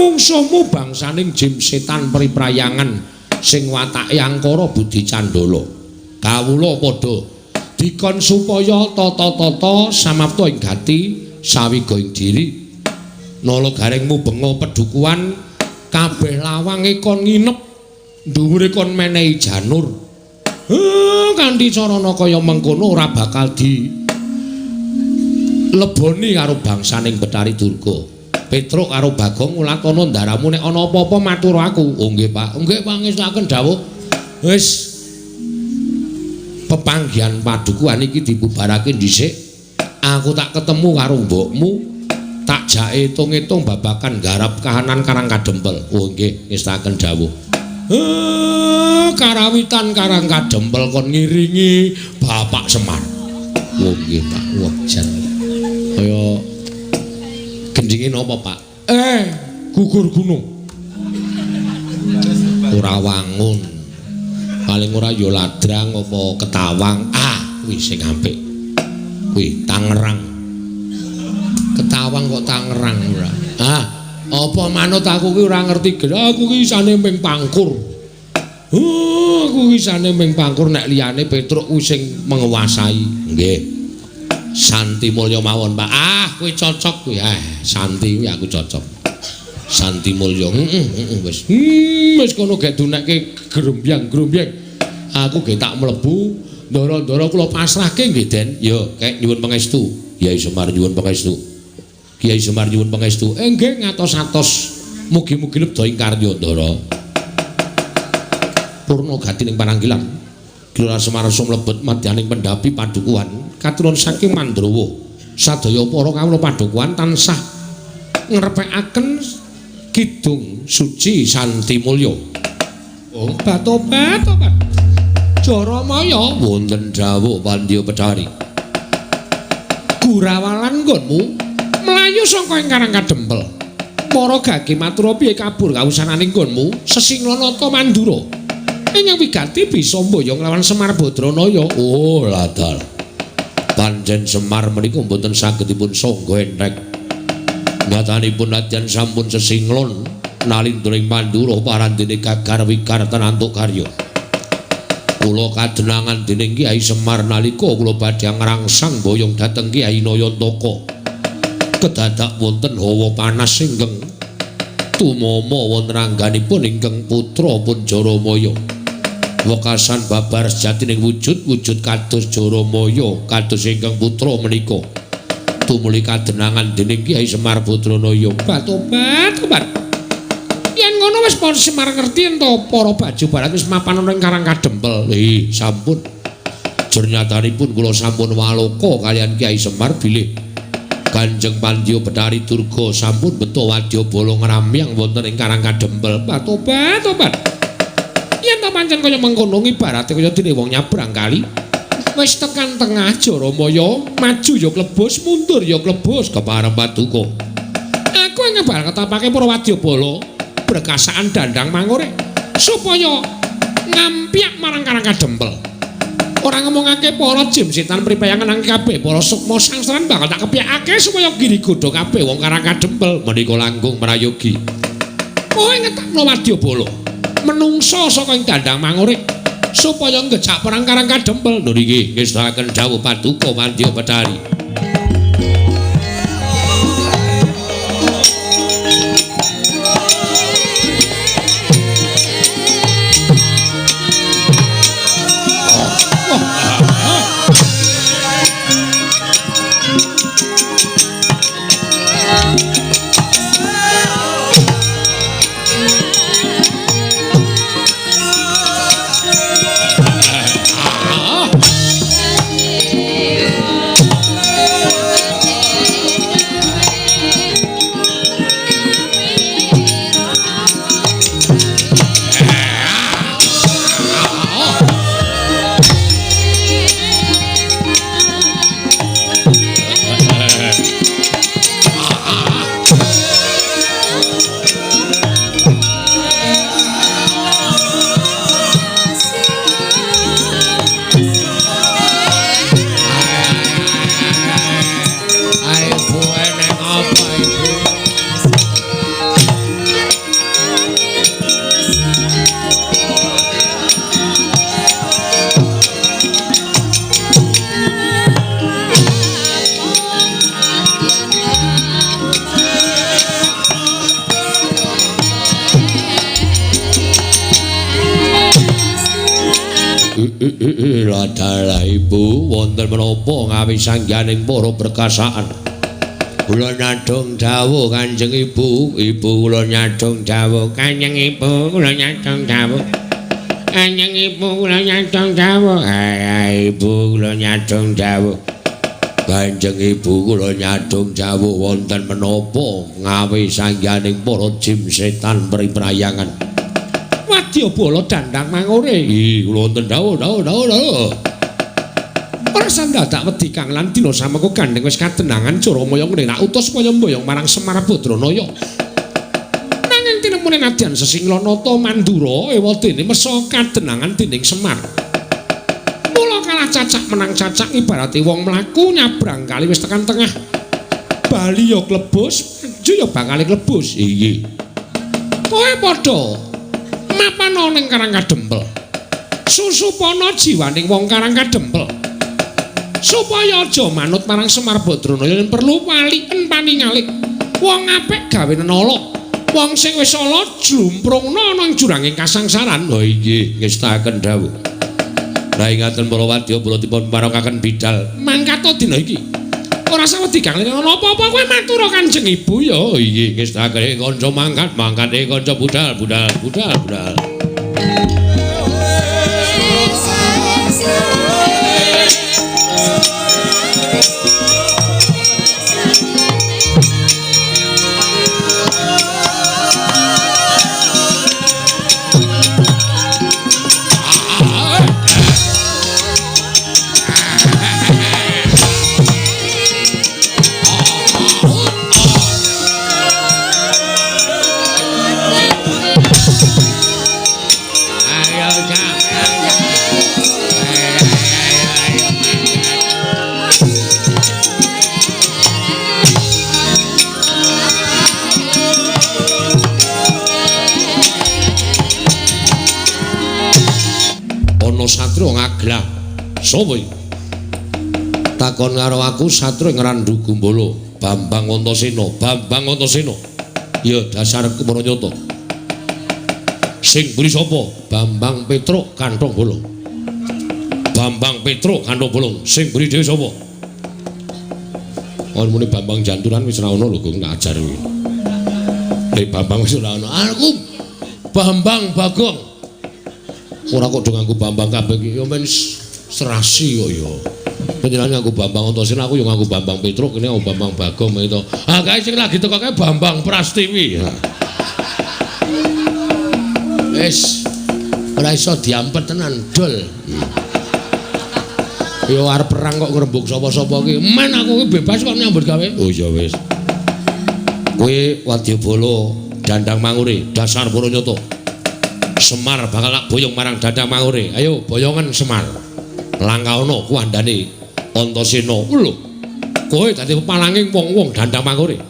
Mungsuhmu bangsaning jim setan priprayangan sing watake angkara budi candala. Kawula padha dikon supaya tata-tata samapta ing gati sawiga ing diri. Nala gareng mubenga pedukuhan kabeh lawange kon nginep, dhuwure kon menehi janur. Kanthi carana kaya mengkono ora bakal di leboni karo bangsaning Bathari Durga. Petruk karo Bagong ulatana ndaramu nek ana apa-apa matur aku. Oh nggih Pak, nggih pangestakaken dawuh. Wis pepanggihan padukuhan iki dibubarake dhisik. Aku tak ketemu karo mbokmu, tak jake etung-etung babagan garap kahanan Karang Kadempel. Oh nggih, ngestakaken dawuh. Karawitan Karang Kadempel kon ngiringi Bapak Semar. Oh nggih Pak, wah jan. Kaya gendinge napa Pak? Gugur gunung. Ora wangun. Paling ora ya ladrang apa ketawang. Ah, kuwi sing apik. Kuwi Tangerang. Ketawang kok Tangerang ora. Ah, apa manut aku ki ora ngerti. Aku ki isane ming pangkur. Aku isane ming pangkur nek liyane Petruk kuwi sing menguasai. Nggih. Santi Mulya mawon Pak. Ah, kuwi cocok kuwi. Santi kuwi aku cocok. Santi Mulya. Heeh, wis. Wis kono gek dunekke grombyang-grombyang. Aku gek tak mlebu, ndara-ndara kula pasrahke nggih, Den. Ya, kek nyuwun pangestu. Kyai Semar nyuwun pangestu. Kyai Semar nyuwun pangestu. Nggih ngatos-atos. Mugi-mugi lebda ing karya, Ndara. Purna gati ning pananggilan. Gelora Semar sumlebet madyaning pendhapi padukuhan katurun saking Mandrawa. Sadaya para kawula padukuhan tansah ngrepekaken kidung suci Santi Mulya. Obat obat obat. Jaramaya wonten dawuh Pandya Bathari. Gurawalan nggonmu mlayu saka ing Karang Kadempel. Para gage matura piye kabur kawusananing nggonmu Sesinglanata Mandura. Ingkang wigati bisa mboyong lawan Semar Badranaya. Oh, ladal. Pancen Semar menika mboten saged dipun sangga entheng. Nyatanipun nadyan sampun sesinglon nalindra ing Mandura parandene gagar wikar tenantuk karya. Kula kadenangan dening Kyai Semar nalika kula badhe ngrangsang boyong dhateng Kyai Nayantaka. Kedadak wonten hawa panas ingkang tumama wonten angganipun ingkang putra pun Jaramaya. Wekasan babar sejatining wujud-wujud kados Jaramaya kados ingkang putra menika. Tumuli kadenangan dening Kyai Semar Badranaya. Obat obat. Yen ngono wis para Semar ngerti ento para baju barat wis mapan ana ing Karang Kadempel. Sampun. Jernyatanipun kula sampun waloka kaliyan Kyai Semar bilih Kanjeng Pandya Bathari Durga sampun beto wadyabala ngramyang wonten ing Karang Kadempel. Obat obat. Yen ta pancen kaya mengkono ibarate kaya dene wong nyabrang kali. Wis tekan tengah Jaramaya, maju ya klebus, mundur ya klebus kepareng paduka. Aku ing ngebar ketapake para wadyabala brekasaan dandang mangore supaya ngampyak marang Karang Kadempel. Ora ngomongake para jim setan pripayangan nang kabeh para sukma sangsaran bakal tak kepyakake supaya giri godha kabeh wong Karang Kadempel menika langkung prayogi. Kowe ngetapno wadyabala menungsa saka ing dandang mangore supaya ngejak perang Karang Kadempel. Lho niki ngestakaken dawuh paduka Mandya Bathari. Ladalah ibu wonten menapa ngawi sangganing para perkasaan. Kula nyadong dawuh Kanjeng Ibu, ibu kula nyadong dawuh Kanjeng Ibu, kula nyadong dawuh. Kanjeng Ibu kula nyadong dawuh. Ibu kula nyadong dawuh. Kanjeng Ibu kula nyadong dawuh wonten menapa ngawi sangganing para jim setan priprayangan. Wadyabala dandang mangure. Ih, kula wonten dawuh, dawuh, dawuh, dawuh. Ora sandadak wedi Kang lan dina samengko gandeng wis kadenangan Jaramaya ngene tak utus kaya mboyong marang Semar Badranaya. Nanging tinemune nadyan Sesinglanata Mandura ewadene mesa kadenangan dening Semar. Mula kalah cacak menang cacak ibarate wong mlaku nyabrang kali wis tekan tengah. Bali ya klebus, maju ya bakal klebus. Iya. Kowe padha mapana ning Karang Kadempel. Susupana jiwaning wong Karang Kadempel. Supaya aja manut marang Semar Badranaya yen perlu waliken paningalik. Wong apik gawe nala. Wong sing wis ala jlumprungna ana ing juranging kasangsaran. Oh inggih, ngestaken dawuh. Lah ingaten para wadya bala dipun parakaken bidal mangkata dina iki. Ora sawedi Kang Lin ana apa-apa kowe matur Kanjeng Ibu ya. Oh inggih, ngestaken kanca mangkat, mangkate kanca budal, budal, budal, budal. Satrio ngaglah. Sapa iki? Takon karo aku satrio Ngrandu Gumbala, Bambang Antasena, Bambang Antasena. Ya dasar kepranyata. Sing mburi sapa? Bambang Petruk Kanthong Bolong. Bambang Petruk Kanthong Bolong. Sing mburi dhewe sapa? Ono muni Bambang Janturan wis ora ono lho, Gong, tak ajar kuwi. Nek Bambang wis ora ono. Aku Bambang Bagong. Ora kok do nganggo Bambang kabeh iki ya men serasi kok ya. Panjenengan nganggo Bambang Antasena, aku ya nganggo Bambang Petruk, kene nganggo Bambang Bagong itu. Ah kae sing lagi teko kae Bambang Prastiwi. Wis ora iso diampet tenan dol. Ya arep perang kok ngrembug sapa-sapa iki. Men aku iki bebas kok nyambut gawe. Oh ya wis. Kowe wadyabala dandang mangure dasar para nyata. Semar bakal tak boyong marang Dandang Mangure. Ayo boyongan Semar. Langkaono kuwandane Antasena. Lho. Kowe dadi pepalanging wong-wong Dandang Mangure.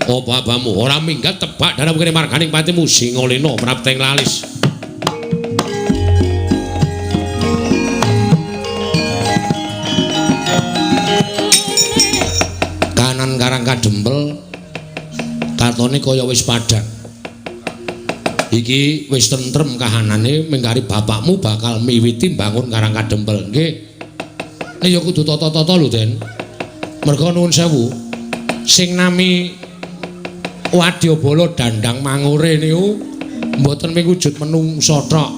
Apa abamu ora minggat tebak dalam kene marganing patimu Singalena prapteng lalis. Kanan Karang Kadempel katone kaya wis padhang. Iki wis tentrem kahanane mengkari bapakmu bakal miwiti mbangun Karang Kadempel. Nggih. Ya kudu tata-tata lho, Den. Merga nuwun sewu. Sing nami Wadyabala Dandang Mangure niku mboten mung wujud menungsa tok.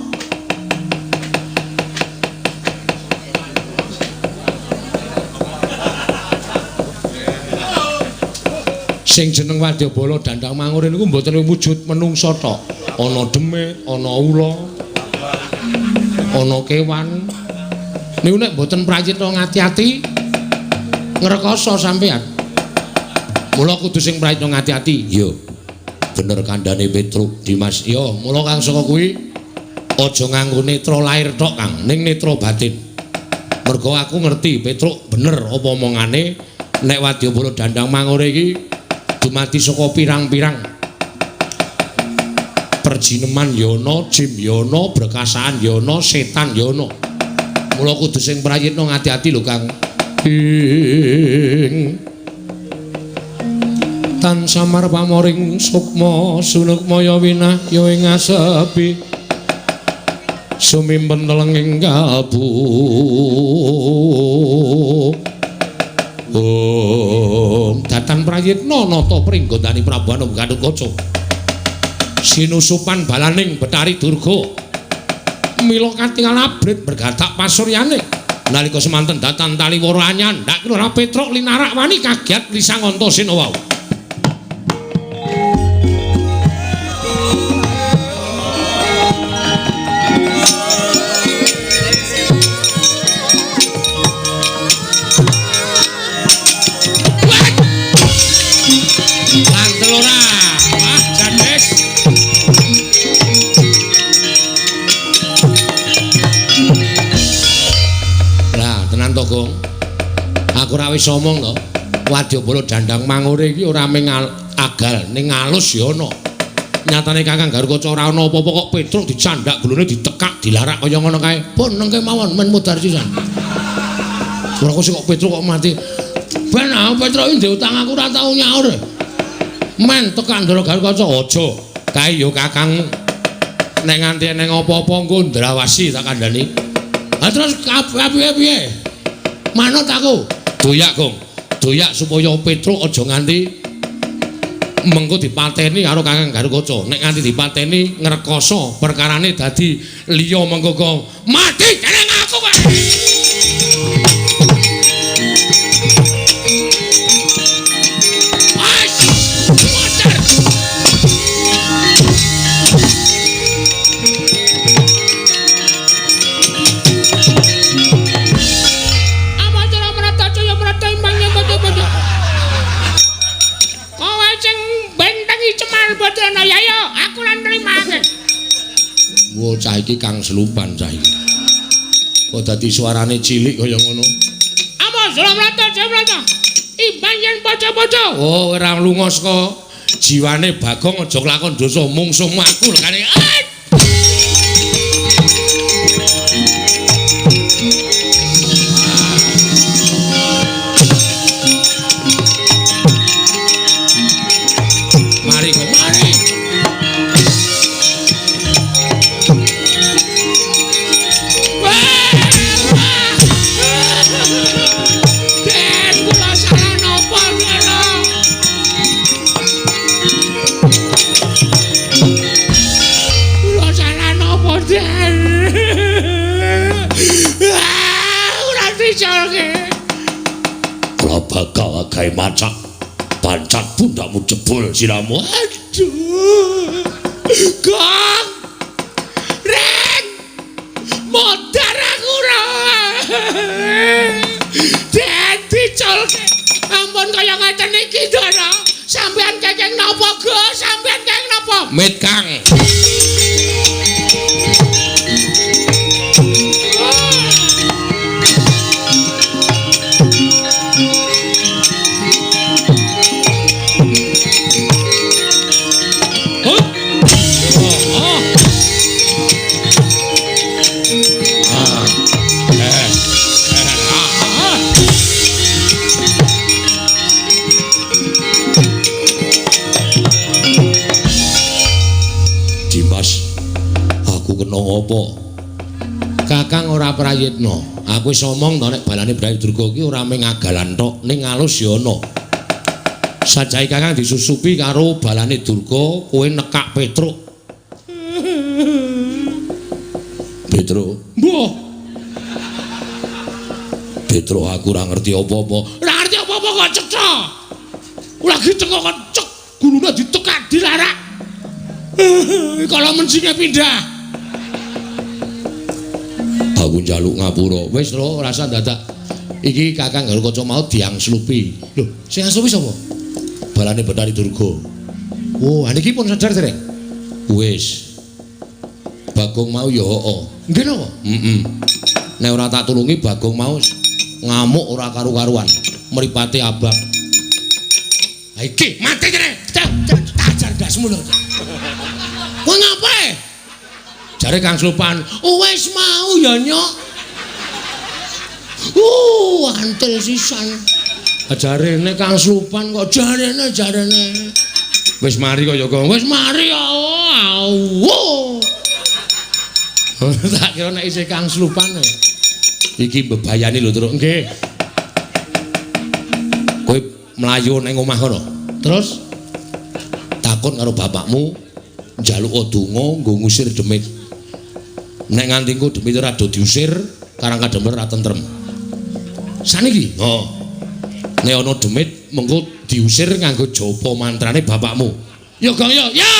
Sing jeneng Wadyabala Dandang Mangure niku mboten wujud menungsa tok. Ana demit, ana ula, ana kewan. Niku nek mboten prayitna ngati-ati ngrekoso sampean. Mula kudu sing prayitna ngati-ati. Iya. Bener kandhane Petruk Dimas. Iya, mula kang saka kuwi aja nganggo netra lair tok, Kang, ning netra batin. Mergo aku ngerti Petruk bener apa omongane nek Wadyabala Dandang Mangure iki dumadi saka pirang-pirang perjineman ya ana, jim ya ana, berkasaan ya ana, setan ya ana. Mula kudu sing prayitna ngati-ati lho, Kang. Ing tan samar pamoring sukma sunukmaya winah ya ing asepi. Sumimpen telenging kalbu. Om datan prayitna nata pringgondani Prabu Anom Gatotkaca. Sinusupan balaning Betari Durga. Mila katingal abrit bergatak pasuryane. Nalika semanten datan taliwara anyandhak Lurah Petruk linarak wani kagiat lisang Antasena wau. Lantel ora. Wah, jades. Lah, tenan to, Gong. Aku ora wis omong to. Wadyabala dandang mangure iki ora mung agal, ning alus ya ana. Nyatane Kakang Garukaca ora ana apa-apa kok Petruk dicandak gulune ditekak, dilarak kaya ngono kae. Pun nengke mawon men mudhar sisan. Ora kok sik kok Petruk kok mati. Ben aku Petruk iki ndek utang aku ora tau nyaur. Men tekan Ndara Garukaca aja. Kae ya kakangmu. Nek nganti eneng apa-apa engko ndrawasi tak kandhani. Ha terus piye-piye? Manut aku. Doyak, Gong. Doyak supaya Petruk aja nganti mengko dipateni karo Kakang Garukaca. Nek nganti dipateni ngrekoso perkarane dadi liya mengko kok mati dening aku kowe. Wo cah iki kang selupan cah iki. Kok dadi suarane cilik kaya ngono. Amos mlata mlata. Imbang yen paca-paca. Oh ora lunga saka jiwane Bagong aja kelakon dosa mungsuhmu aku lekane. Mari kok mari. Bakal gawe macak pancat pundakmu jebol siramu. Aduh. Gong. Reng. Modar aku ora. Den diculke. Ampun kaya ngeten iki, Ndara. Sampeyan kekeng napa, Gus? Sampeyan kekeng napa? Mit, Kang. Ngopo? Kakang ora prayitna. Aku wis omong to nek balane Brayi Durga iki ora mung agalan tok, ning alus ya ana. Sajae Kakang disusupi karo balane Durga, kowe nekak Petruk. Petruk, mbuh. Petruk aku ora ngerti apa-apa. Ora ngerti apa-apa kok cetha. Lagi cengok kok cek, gulune ditekak dilarak. Kalau mencinge pindah. Aku njaluk ngapura. Wis lho, rasa dadak. Iki Kakang Garukaca mau diangslupi. Lho, sing angslupi sapa? Balane Betari Durga. Oh, niki pun sadar dereng? Wis. Bagong mau ya heeh. Nggih napa? Heeh. Nek ora tak tulungi Bagong mau ngamuk ora karu-karuan. Mripate abang. Ha iki mati kene. Tajar ndasmu lho. Kowe ngapae? Jare Kang Slupan, wis mau ya nyok. Antil sisan. Jarene Kang Slupan kok jarene. Wis mari kaya kok. Wis mari ya. Awu. Tak kira nek isih Kang Slupan. Iki mbebayani lho, Truk. Nggih. Kowe mlayu ning omah kono. Terus takon karo bapakmu njaluk donga nggo ngusir demit. Nek nganti engko demit ora do diusir, Karang Kadempel ora tentrem. Saniki? Oh. Nek ana demit mengko diusir nganggo japa mantrane bapakmu. Ya Gong ya. Ya.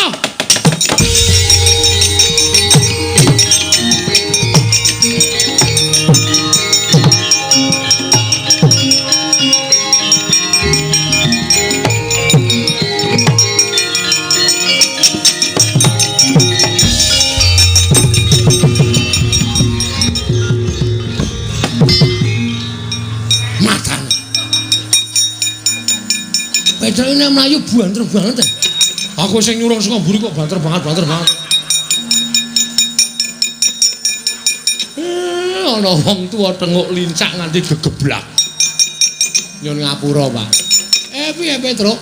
Petruk ini mlayu banter banget. Aku sing nyurung saka mburi kok banter banget, banter banget. Ana wong tuwa tenguk lincak nganti gegeblak. Nyun ngapura, Pak. Piye Petruk?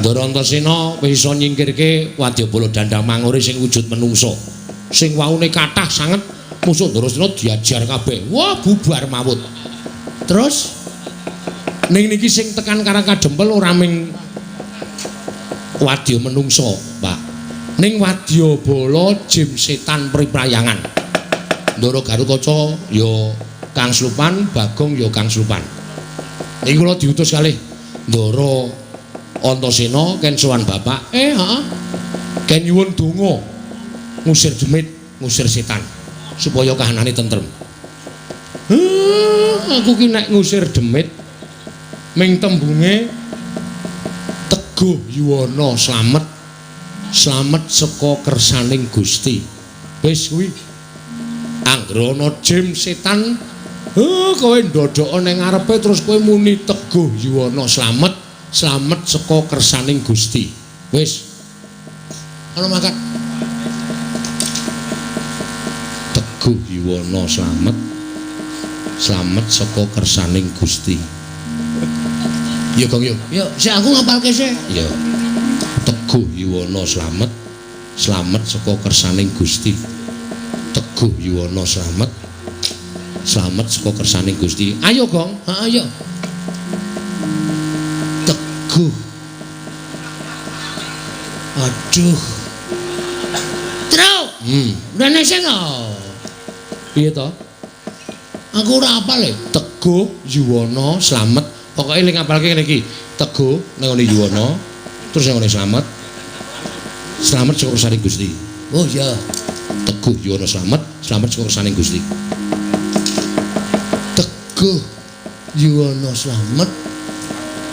Ndara Antasena wis iso nyingkirke wadyabala Dandang Mangure sing wujud menungsa. Sing waune kathah sanget musuh Ndarasena diajar kabeh. Wah, bubar mawut. Terus ning niki sing tekan Karang Kadempel ora ming wadya menungsa, Pak. Ning wadyabala jim setan priprayangan. Ndara Garukaca ya Kang Slupan, Bagong ya Kang Slupan. Niki kula diutus kalih Ndara Antasena ken sowan bapak. Heeh. Ken nyuwun donga ngusir demit, ngusir setan supaya kahanane tentrem. Aku ki nek ngusir demit ming tembunge teguh yuwana slamet, slamet saka kersaning Gusti. Wis kuwi. Anggere ana jim setan, kowe ndodhoka ning ngarepe terus kowe muni teguh yuwana slamet, slamet saka kersaning Gusti. Wis. Ana mangkat. Teguh yuwana slamet, slamet saka kersaning Gusti. Ya Gong yo. Yo, sik aku ngapalke sik. Ya. Teguh yuwana slamet, slamet saka kersaning Gusti. Teguh yuwana slamet, slamet saka kersaning Gusti. Ayo Gong, heeh ayo. Teguh. Aduh. Truk. Rene sing to. Piye to? Aku ora apal e. Teguh yuwana slamet. Pokoke ling ngapalke ngene iki. Teguh ning ngene yuwana, terus ning ngene slamet. Slamet saka kersaning Gusti. Oh iya. Teguh yuwana slamet, slamet saka kersaning Gusti. Teguh yuwana slamet,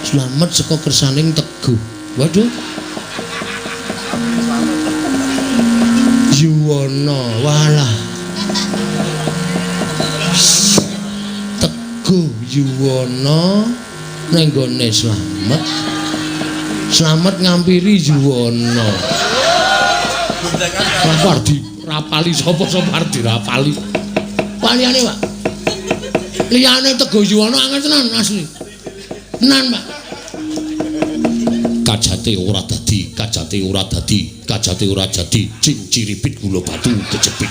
slamet saka kersaning Teguh. Waduh. Yuwana walah. Teguh yuwana ning gone slamet, slamet ngampiri yuwana. Apa dirapali sapa-sapa arep dirapali. Paliyane, Pak. Liyane Teguh Yuwana angel tenan asli. Tenan, Pak. Kajate ora dadi, kajate ora dadi, kajate ora jadi, cing ciripit gula batu kejepit.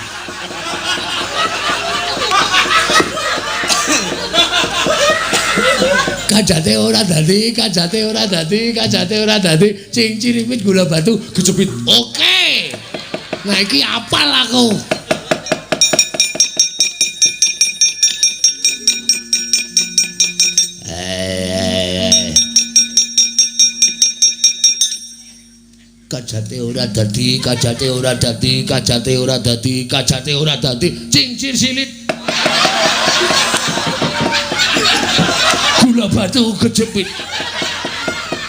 Kajate ora dadi, kajate ora dadi, kajate ora dadi, cing ciripit gula batu kejepit. Oke. Nah iki apal aku. Kajate ora dadi, kajate ora dadi, kajate ora dadi, kajate ora dadi, cincir silit. Gula batu kejepit.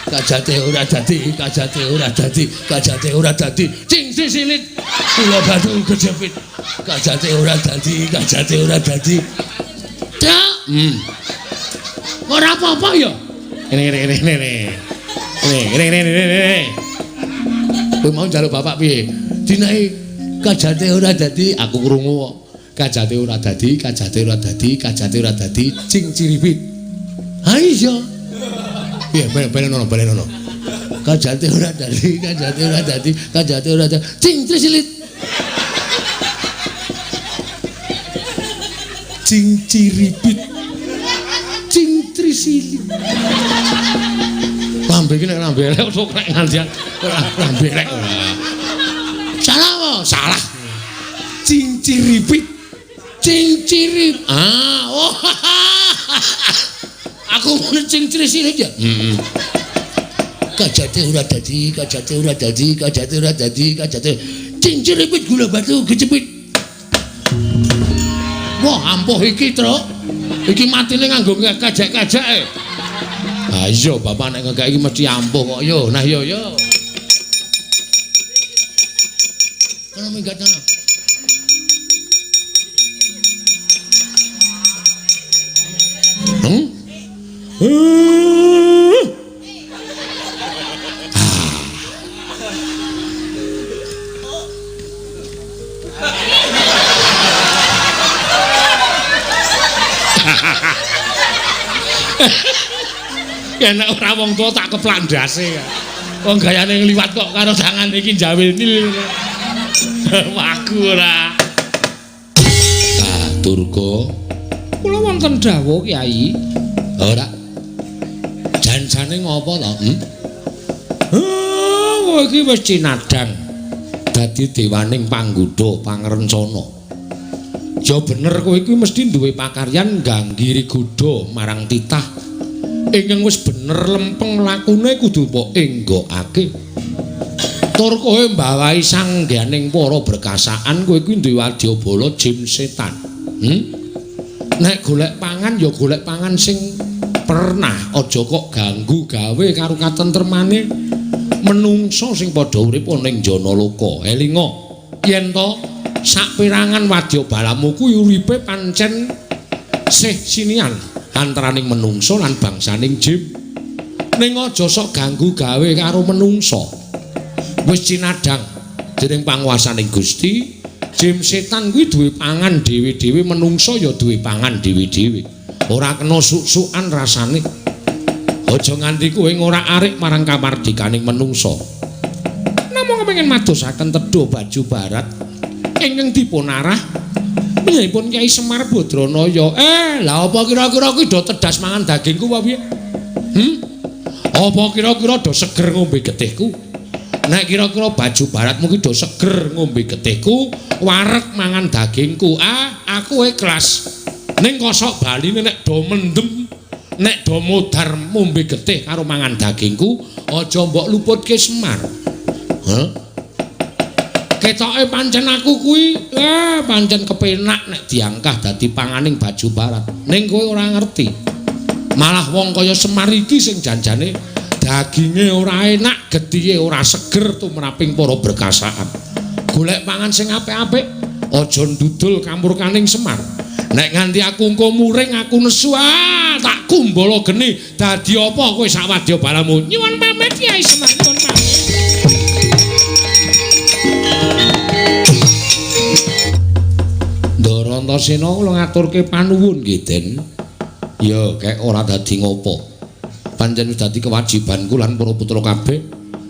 Kajate ora dadi, kajate ora dadi, kajate ora dadi, cincir silit. Gula batu kejepit. Kajate ora dadi, kajate ora dadi. Cak. Ora apa-apa ya. Ngene ngene ngene. Ngene ngene ngene ngene. Kowe mau njaluk bapak piye? Dinae kajate ora dadi, aku krungu kok. Kajate ora dadi, kajate ora dadi, kajate ora dadi, cing ciripit. Ha iya. Piye balen ono, balen ono. Kajate ora dadi, kajate ora dadi, kajate ora dadi, cing ciripit. Cingciripit. Cingtrisilit. Lambe iki nek lambe elek kok nek ngandian lambe elek. Salah apa? Salah. Cingciripit. Cingcirip. Ah, oh. Aku muni cingtrisilit ya. Heeh. Kajate ora dadi, kajate ora dadi, kajate ora dadi, kajate. Cingciripit gula batu kecepit. Wah, ampuh iki, Truk. Iki matine nganggo kajak-kajake. Ha iya, bapak nek ngekek iki mesti ampuh kok yo. Nah yo yo. Kono minggat ana. Hmm? Ya nek ora wong tuwa tak keplak ndase. Wong gayane ngliwat kok karo tangan iki njawil nil. Waku ora. Ah, Durga. Kula wonten dawuh, Kyai. Ora. Jan-jane ngopo to? Hmm? Kowe iki wis cinadhang dadi dewaning panggoda pangrencana. Ya bener kowe iki mesti duwe pakaryan ngganggiri godha marang titah. Ingkang wis bener lempeng lakune kudu mbok enggokake. Tur kowe mbawahi sangganing para berkasaan kowe kuwi duwe wadyabala jim setan. Hmm? Nek golek pangan ya golek pangan sing pernah, aja kok ganggu gawe karo katentremane menungsa sing padha urip ning Janaloka. Elinga yen to saperangan wadyabalamu kuwi uripe pancen sih sinian antaraning menungsa lan bangsaning jim. Ning aja sok ganggu gawe karo menungsa. Wis cinadhang dening panguwasaning Gusti, jim setan kuwi duwe pangan dhewe-dhewe, menungsa ya duwe pangan dhewe-dhewe. Ora kena suk-sukan rasane. Aja nganti kowe ngorak-arik marang kamardikaning menungsa. Namung kepengin madosaken tedha baju barat ingkang dipunarah panjenenganipun Kyai Semar Badranaya. Lah apa kira-kira kuwi do tedas mangan dagingku apa piye? Hmm? Apa kira-kira do seger ngombe getihku? Nek kira-kira baju baratmu ki do seger ngombe getihku, wareg mangan dagingku. Ah, aku ikhlas. Ning kosok baline nek do mendem, nek do modar ngombe getih karo mangan dagingku, aja mbok luputke Semar. Hah? Ketoke pancen aku kuwi, pancen kepenak nek diangkah dadi panganing baju barat. Ning kowe ora ngerti. Malah wong kaya Semar iki sing janjane daginge ora enak, getihe ora seger tumraping para berkasaan. Golek pangan sing apik-apik, aja ndudul kamurkaning Semar. Nek nganti aku engko muring, aku nesu, tak kumbala geni. Dadi apa kowe sak wadyabalamu? Nyuwun pamit Kyai Semar, nyuwun pamit. Ndara Antasena kula ngaturke panuwun nggih, Den. Ya, kek ora dadi ngopo. Pancen wis dadi kewajibanku lan para putra kabeh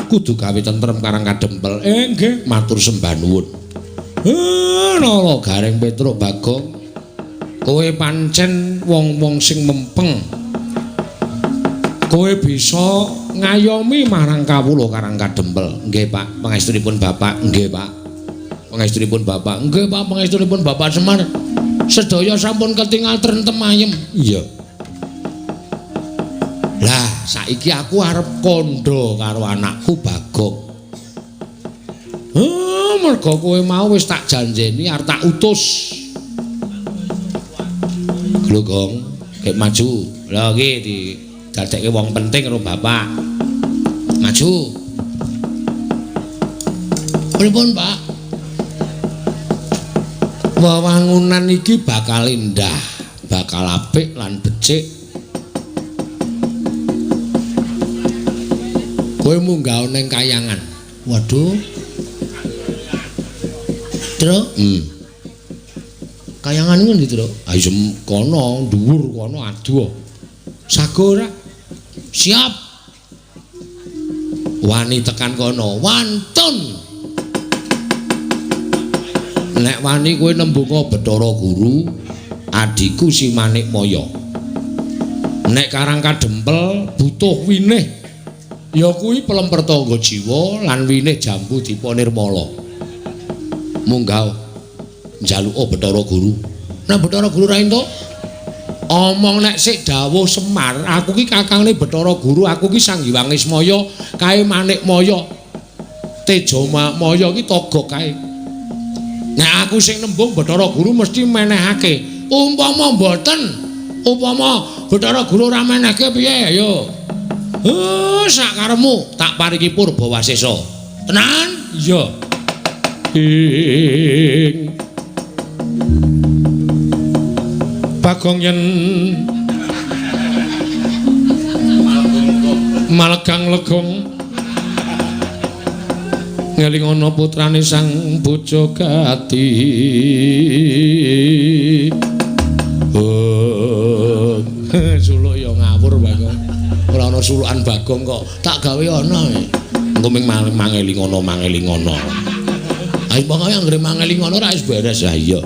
kudu gawe tentrem karang kadempel. Nggih, matur sembah nuwun. Nala Gareng Petruk Bagong, kowe pancen wong-wong sing mempeng. Kowe bisa ngayomi marang kawula karang kadempel. Nggih, Pak, pangestunipun Bapak. Nggih, Pak. Pangestunipun Bapak. Nggih, Pak, pangestunipun Bapak Semar. Sedaya sampun ketingal trentem ayem. Iya. Lah, saiki aku arep kandha karo anakku Bagong. Mergo kowe mau wis tak janjeni arep tak utus. Lho, Gong, gek maju. Lha iki didadekke wong penting karo Bapak. Maju. Pripun, Pak? Wewangunan iki bakal indah, bakal apik lan becik. Kowe munggah ning kayangan. Waduh. Truk? Kayangan iku ndi, Truk? Ha iya kono, dhuwur kono adoh. Sago ora? Siap. Wani tekan kono, wantun. Nek wani kowe nembunga Bathara Guru, Adhiku si Manikmaya. Nek Karang Kadempel butuh winih ya kuwi pelem pertangga jiwa lan winih jambu dipa nirmala. Munggah njaluka Bathara Guru. Nek Bathara Guru ra entuk omong nek sik dawuh Semar, aku ki kakangne Bathara Guru, aku ki Sang Hyang Ismaya, kae Manikmaya. Tejamaya ki togok kae. Nek aku sing nembung Bathara Guru mesti menehake. Umpama mboten, upama Bathara Guru ora menehke piye ayo. Sak karepmu tak paringi purba wasesa. Tenan? Iya. Ing Bagong yen malegang legong ngeling ana putrane Sang Bojogati. Oh, suluk ya ngawur Bagong. Ora ana sulukan Bagong kok tak gawe ana. Engko ming mangeling ana mangeling ana. Ayo pokoke anggere mangeling ana ora wis beres. Ha iya.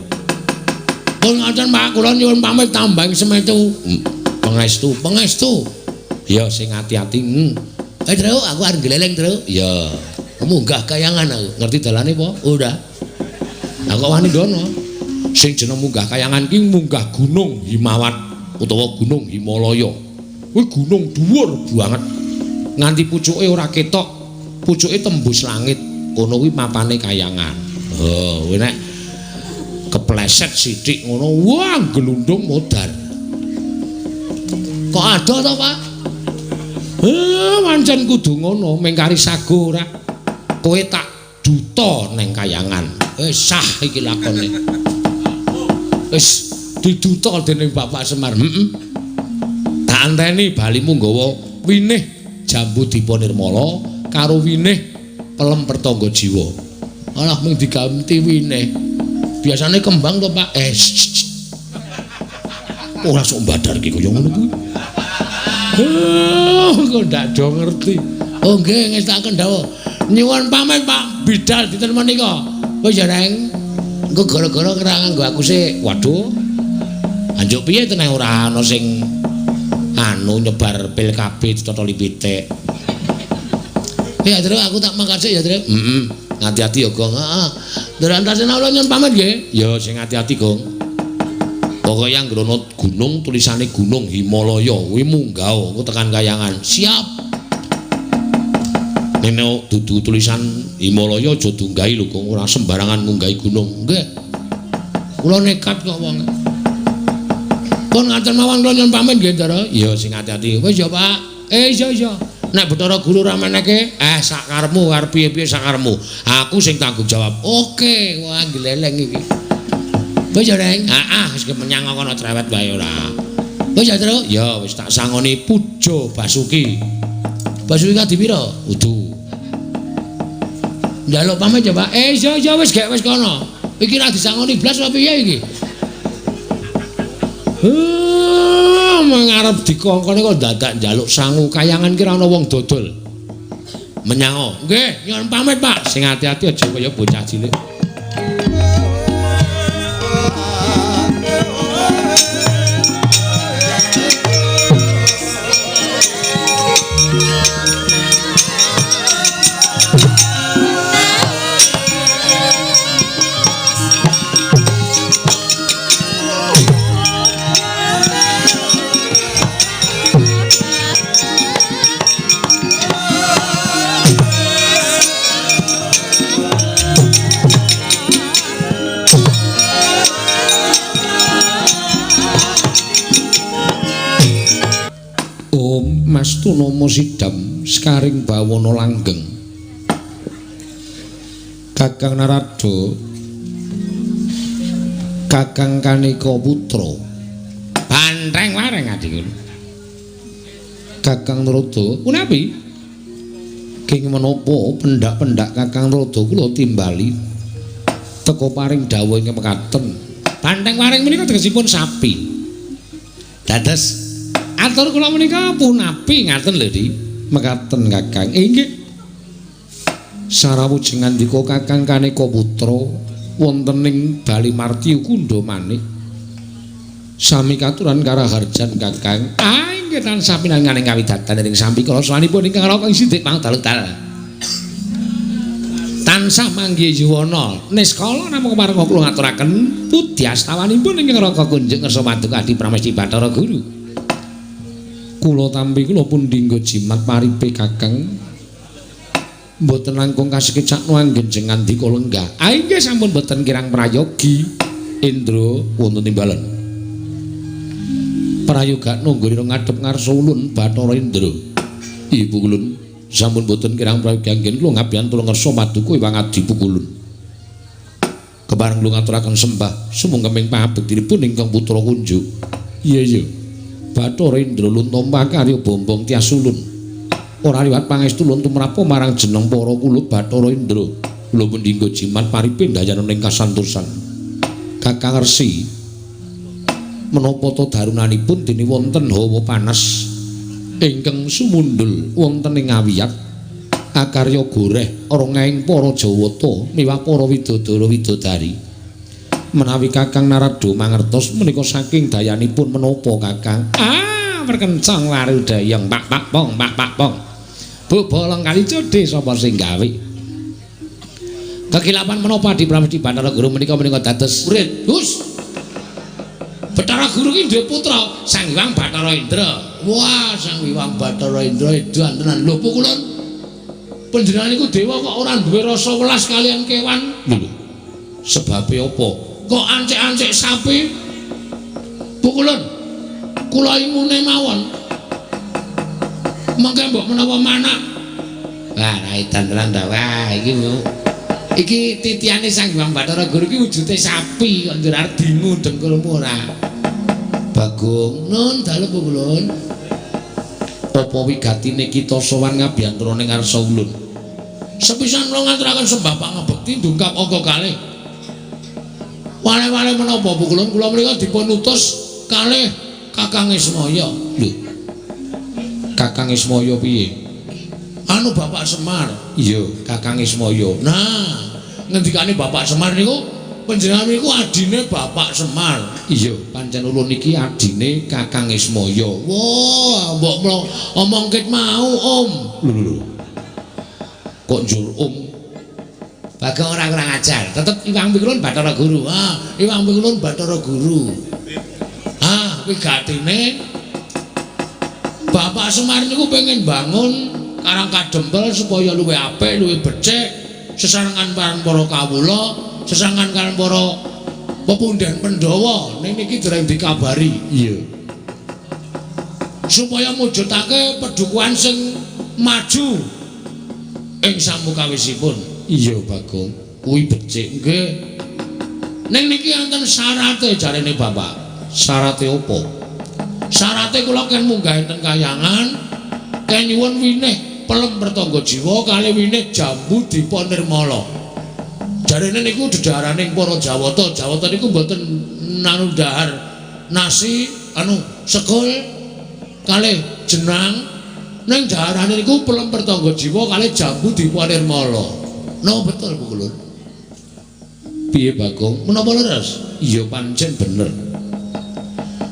Pun ngoten Pak, kula nyuwun pamit tambang semetu. Pangestu, pangestu. Ya sing ati-ati. Truk, aku arep gleleng, Truk. Ya. Munggah kayangan aku. Ngerti dalane apa? Ora. Lah kok wani ngono? Sing jeneng munggah kayangan ki munggah Gunung Himawat utawa Gunung Himalaya. Kuwi gunung dhuwur banget. Nganti pucuke ora ketok, pucuke tembus langit. Kono kuwi mapane kayangan. Oh, kuwi nek kepleset sithik ngono, wah glundung modar. Kok adoh to, Pak? Pancen kudu ngono, mung kari sago ora. Kowe tak duta neng kayangan. Wis sah iki lakone. Wis diduta dening Bapak Semar. Heeh. Tak anteni balimu nggawa winih jambu dipa nirmala karo winih pelem pertangga jiwa. Alah mung diganti winih. Biasane kembang to, Pak? Ora sok mbadar iki kaya ngono kuwi. Kok ndak do ngerti. Oh nggih, ngestakaken dawuh. Nyuwun pamit Pak Bidal dinten menika. Wis ya, Reng. Engko gara-gara ora nganggo aku sik. Waduh. Anjuk piye teneh ora ana sing anu nyebar pil KB ditotoli pitik. Ya, Truk, aku tak mangkat sik ya, Truk. Heeh. Ati-ati ya, Gong. Heeh. Ndara antasena kula nyuwun pamit nggih. Ya sing ati-ati, Gong. Pokoke anggere ana gunung tulisane Gunung Himalaya kuwi munggah engko tekan kayangan. Siap. Nek dudu tulisan Himalaya aja dunggahi lho, Gong. Ora sembarangan ngunggahi gunung. Nggih. Kula nekat kok wong. Pun ngaten mawon kula nyuwun pamit nggih, Ndara. Ya sing ati-ati. Wis ya, Pak. Iya iya. Nek Bathara Guru ora menehke, sak karepmu arep piye-piye sak karepmu. Aku sing tanggung jawab. Oke, wah gleleng iki. Wis ya, Reng. Heeh, wis menyang kono cerewet wae ora. Wis ya, Truk. Ya wis tak sangoni Puja Basuki. Basuki kadi pira? Udu. Njaluk pamit ya, Pak. Iya iya wis gek wis kono. Iki ra disangoni blas apa piye iki? Mengarep dikongkone kok dadak njaluk sangu kayangan ki ora ana wong dodol. Menyango. Nggih, nyuwun pamit, Pak. Sing ati-ati aja kaya bocah cilik. Mastunomo sidam sekaring bawana langgeng. Kakang Narada, Kakang Kaneka Putra, Bantreng wareng adikku. Kakang Narada, punapi? King menapa pendak-pendak Kakang Narada kula timbali teka paring dawuh ing mekaten. Bantreng wareng menika tegesipun sapi. Dados atur kula menika punapi ngaten lho, Di. Mekaten Kakang. Inggih. Sarawujeng ngandika Kakang Kaneka Putra wonten ing Bali Martyu Kundha Manik. Sami katuran karaharjan Kakang. Ah inggih tansah pinanganing kawidatan ing sambikala sawanipun ingkang raka sidik pangdalu-dal. Tansah manggih yuwana. Niskala namung kepareng kula ngaturaken pudyastawanipun ingkang raka kunjuk ngersa paduka Adi Pramesti Bathara Guru. Kula tampi kula pundi nggo jimat paripe Kakang. Mboten langkung kasekecakno anggen ngandika lenggah. Ah inggih sampun mboten kirang prayogi. Indra wonten timbalan. Prayoga nunggu ngadhep ngarsa ulun Bathara Indra. Ibu ulun sampun boten kirang prayogi anggen kula ngabiyantula ngersa paduka Iwang Adi Pukulun. Kepareng kula ngaturaken sembah sumungkeming pangabektinipun ingkang putra kunjuk. Iya iya. Bathara Indra luntompa karya bombong tias ulun. Ora liwat pangestu ulun tumrap marang jeneng para kula Bathara Indra. Kula pundi nggo jimat paripe ndayana ing kasantosan. Kakang Resi menapa ta darunanipun dene wonten hawa panas ingkang sumundul wonten ing awiyat akarya goreh rongeng para Jawata miwah para widodara widodari. Menawi Kakang Narada mangertos menika saking dayanipun menapa Kakang? Ah, perkencang warudayang pak pak pong pak pak pong. Bu bolong kali jodhe sapa sing gawe? Kekilapan menapa Adi Pramesti Bathara Guru menika menika dados murid. Hus. Bathara Guru ki duwe putra Sang Hyang Bathara Indra. Wah, Sang Hyang Bathara Indra edan tenan. Lho pukulun. Panjenengan niku dewa kok ora duwe rasa welas kalian kewan? Lho. Sebabe apa? Kok ancik-ancik sapi? Pukulun. Kula ingune mawon. Mangke mbok menawa manak. Wah, ra edan tenan ta. Wah, iki iki titiane Sang Hyang Bathara Guru iki wujude sapi kok njur arep dingu dengkulmu ora. Bagong, nun dalem pukulun. Apa wigatine kita sowan ngabiyantara ning ngarsa ulun? Sepisan kula ngaturaken sembah pangabekti ndungkap angka kalih. Wale-wale menapa pukulun kula menika dipun utus kalih Kakang Ismaya. Lho. Kakang Ismaya piye? Anu Bapak Semar. Iya, Kakang Ismaya. Nah, ngendikane Bapak Semar niku panjenengan niku adine Bapak Semar. Iya, pancen ulun iki adine Kakang Ismaya. Wah, mbok omong ket mau, Om. Lho lho. Kok njur Om? Bagong ora kurang ajar. Tetep Iwang Pikulun Bathara Guru. Ah, Iwang Pikulun Bathara Guru. Ah, wigatine Bapak Semar niku pengen bangun Karang Kadempel supaya luwih apik, luwih becik, sesarengan karo para kawula, sesarengan karo para pepundhen Pandhawa. Ning niki dereng dikabari. Iya. Supaya mujudake pedukuhan sing maju ing samukawisipun. Iya, Bagong. Kuwi becik. Nggih. Ning niki wonten syarate jarene Bapak. Syarate apa? Syarate kula ken munggah enten kayangan, ken nyuwun winih pelem pertangga jiwa kali winih jambu dipa nirmala. Jarene niku dedhaharaning para Jawata. Jawata niku mboten nanu dhahar nasi anu sekul kalih jenang, ning dhaharane niku pelem pertangga jiwa kalih jambu dipa nirmala. No betul Bu Kulun. Piye Bagong? Menapa leres? Iya pancen bener.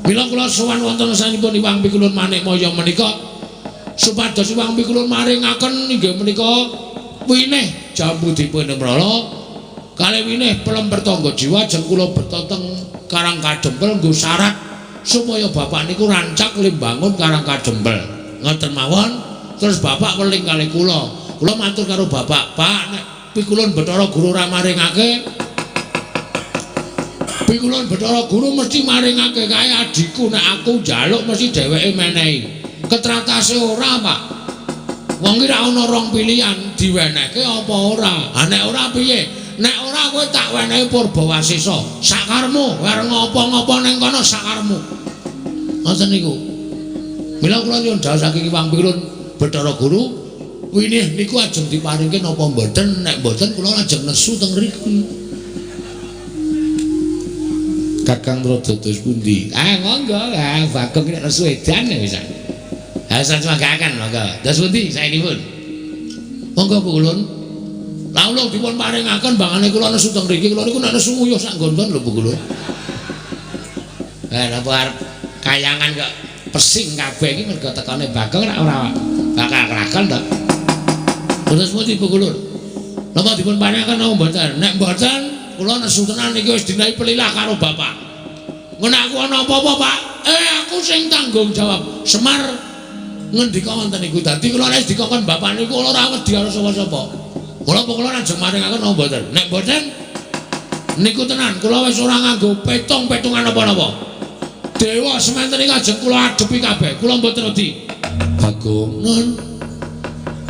Mila kula sowan wonten sanipun Iwang Pikulun Manikmaya menika supados Iwang Pikulun maringaken inggih menika winih jambu dipun nirmala kalih winih pelem pertangga jiwa ajeng kula beto teng Karang Kadempel nggo syarat supaya bapak niku rancak limbangun Karang Kadempel. Ngoten mawon terus bapak weling kalih kula. Kula matur karo bapak, "Pak, nek Pikulun Bathara Guru ora maringake, Pikulun Bathara Guru mesti maringake kae adhiku, nek aku njaluk mesti dheweke menehi." Ketratase ora, Pak. Wong ki ra ana rong pilihan, diwenehke apa ora. Ha nek ora piye? Nek ora kowe tak wenehi Purbawasesa, sakarmu, arep ngopo-ngopo ning kono sakarmu. Ngoten niku. Mila kula nyuwun dawuh saking Iwang Pikulun Bathara Guru, winih niku ajeng diparingke napa mboten? Nek mboten kula ajeng nesu teng mriki. Kakang Rada dos pundi? Ah monggo, ah Bagong nek nesu edan wis. Ah samanggaken monggo. Dos pundi saenipun? Monggo Bu Kulun. Lah ulung dipun paringaken bangane kula nesu teng mriki, kula niku nek nesu nguyuh sak gondon lho Bu Kulun. Lah napa arep kayangan kok pesing kabeh iki mergo tekane Bagong ora ora bakal kelakon to. Terus pundi Pukulun? Napa dipun paringaken napa mboten? Nek mboten kula nesu tenan iki wis dinahi pelilah karo bapak. Ngono aku ana apa-apa, Pak? Aku sing tanggung jawab. Semar ngendika wonten niku. Dadi kula nek dikongkon bapak niku kula ora wedi karo sapa-sapa. Kula kula ajeng maringaken napa mboten? Nek mboten niku tenan kula wis ora nganggo petung-petungan napa-napa. Dewa sementen iki ajeng kula adepi kabeh. Kula mboten wedi. Bagong Nun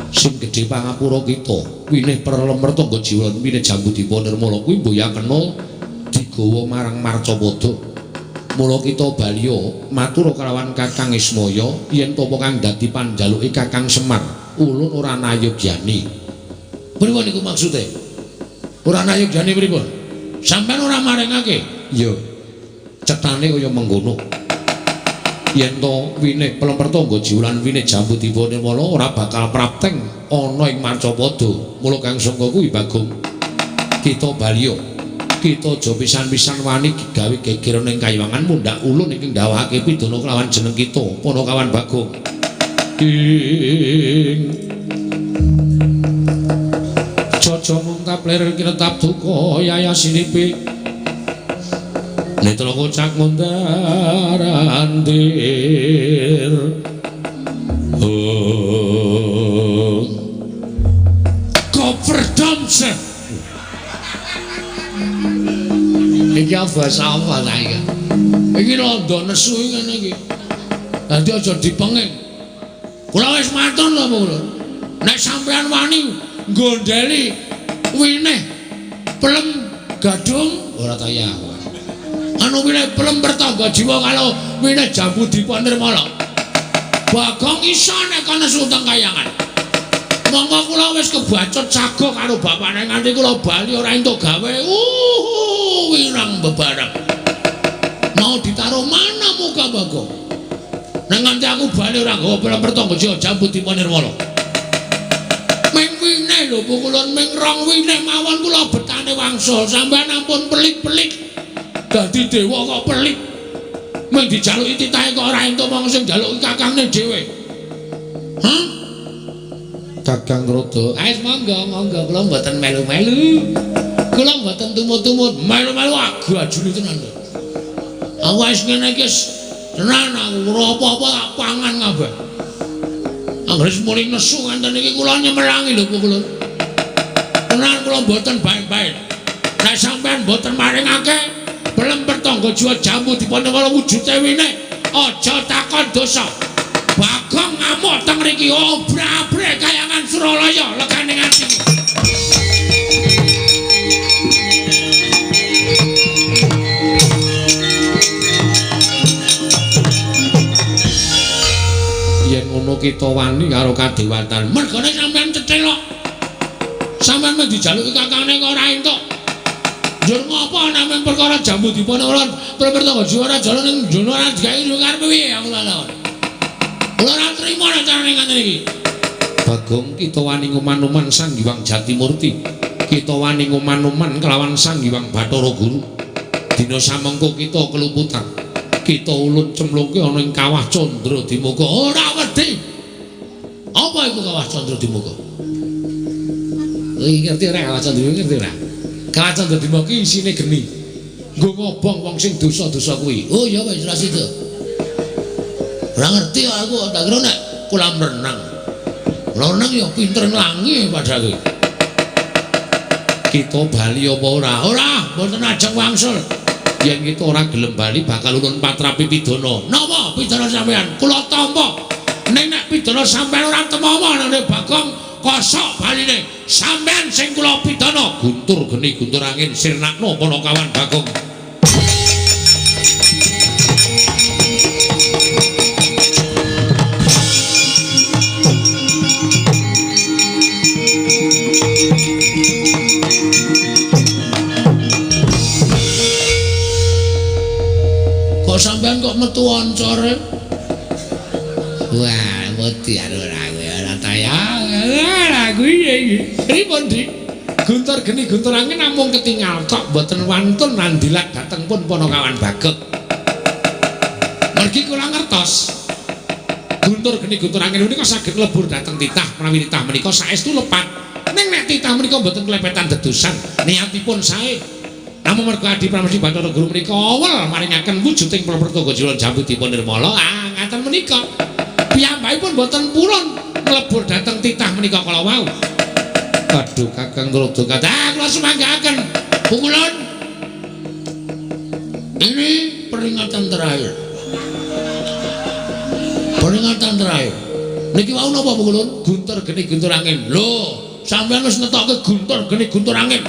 sing gedhe pangapura kita winih perlemer tangga jiwa winih jambu dipa nirmala kuwi mboyakena digawa marang Marcapada. Mula kita baliya matur kalawan Kakang Ismaya yen tapa kang dadi panjaluke Kakang Semar ulun ora nayogyani. Pripun niku maksude? Ora nayogyani pripun? Sampeyan ora maringake? Iya. Cetane kaya mengkono. Yen to winih pelemper tangga jiwa lan winih jambu dipa nirmala ora bakal prapteng ana ing Marcapada. Mula kang sangka kuwi Bagong kita baliya kita aja pisan-pisan wani gawe geger ning kayiwangan mundhak ulun iki ndawahake pidana kelawan jeneng kita Panakawan Bagong. Ing Caca mungkap lir kinetap duka yayasinipi netra kocak mundar andir. Oh Koperdamse. Iki basa apa ta iki? Iki londo nesu ngene iki. Dadi aja dipenging. Kula wis matur lho kula. Nek sampean wani nggondheli winih pelem gadung ora kaya aku. Anu winih pelem pertangga jiwa karo winih jambu dipa nirmala. Bagong iso nek ana nesu teng kayangan. Monggo kula wis kebacut sago karo bapakne nganti kula bali ora entuk gawe. Wirang bebareng. Mau ditaruh mana muka Bagong? Nek nganti aku bali ora nggawa pelem pertangga jiwa jambu dipa nirmala. Ming winih lho pukulun ming rong winih mawon kula betane wangsul. Sampeyan ampun pelit-pelit. Dadi dewa kok pelit. Ming dijaluki titahe kok ora entuk wong sing njaluki kakangne dhewe. Hah? Kakang Rada, wis monggo monggo kula mboten melu-melu. Kula mboten tumut-tumut, melu-melu agajuli tenan. Aku wis ngene iki tenan aku ora apa-apa tak pangan kabeh. Anggere muni nesu ngenten iki kula nyemelangi lho kula. Tenan kula mboten bae-bae. Nek sampean mboten maringake pelem pertangga jiwa jambu dipanewala wujude winih, aja takon dosa. Bagong ngamuk teng mriki obra-abre kayangan Suralaya legane ati. Yen ngono kita wani karo kadewatan. Mergane sampean cethelok. Sampean mung dijaluki kakangne kok ora entuk. Njur ngopo namung perkara jambu dipun ora pertangga jiwa ora jalan ning jono ora digawe karepe piye aku lha. Kula ora trimo nek carane ngaten iki. Bagong kita wani nguman-uman Sang Hyang Jatimurti. Kita wani nguman-uman kelawan Sang Hyang Bathara Guru. Dina samengko kita keluputan. Kita ulun cemlungke ana ing kawah Candra Dimuka. Ora wedi. Apa iku kawah Candra Dimuka? Iki ngerti ora kawah Candra Dimuka ngerti ora? Kawah Candra Dimuka iki isine geni. Nggo ngobong wong sing dosa-dosa kuwi. Oh iya wis ora sida. Ora ngerti aku tak kira nek kolam renang. Kolam renang ya pinter nglangi padahal kuwi. Kita bali apa ora? Ora, mboten ajeng wangsul. Yen kita ora gelem bali bakal ulun patrapi pidana. Napa pidana sampean? Kula tampa. Ning nek pidana sampean ora temama nang Bagong kosok baline. Sampean sing kula pidana. Guntur geni guntur angin sirnakno Panakawan Bagong. Kok sampean kok metu oncore? Wah, wedi ora ora tayang. Ora kuwi iki. Pripun, Dik? Guntur geni guntur angin namung ketingal tok mboten wantun nandilat dhateng pun Panakawan Bagong. Mergi kula ngertos. Guntur geni guntur angin menika saged nglebur dhateng titah menawi titah menika saestu lepat. Ning nek titah menika mboten klepetan dedusan, niatipun sae. Namung merga Adi Pramesti Bathara Guru menika awel maringaken wujuding Prapertaga Jiwa Jambu dipun nirmala. Ah, ngaten menika. Piyambakipun mboten purun mlebur dhateng titah menika kala wau. Aduh, Kakang Tuladha kathah kula sumanggaaken. Pukulun. Ini peringatan terakhir. Peringatan terakhir. Niki wau napa Pukulun? Guntur geni guntur angin. Lho, sampeyan wis ngetokke guntur geni guntur angin.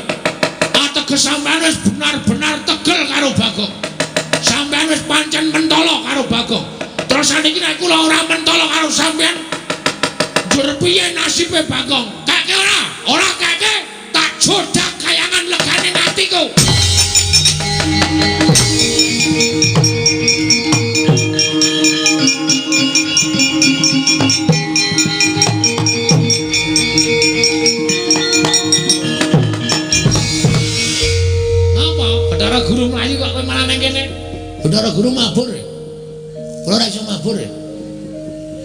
Ateges sampeyan wis benar-benar tegel karo Bagong. Sampeyan wis pancen mentolo karo Bagong. Terus saniki nek kula ora mentolo karo sampeyan, njur piye nasibe Bagong? Kake ora? Ora kake, tak jodak kayangan legane atiku. Napa? Bathara Guru mlayu kok kowe malah nang kene? Bathara Guru mabur. Kula ora iso mabur.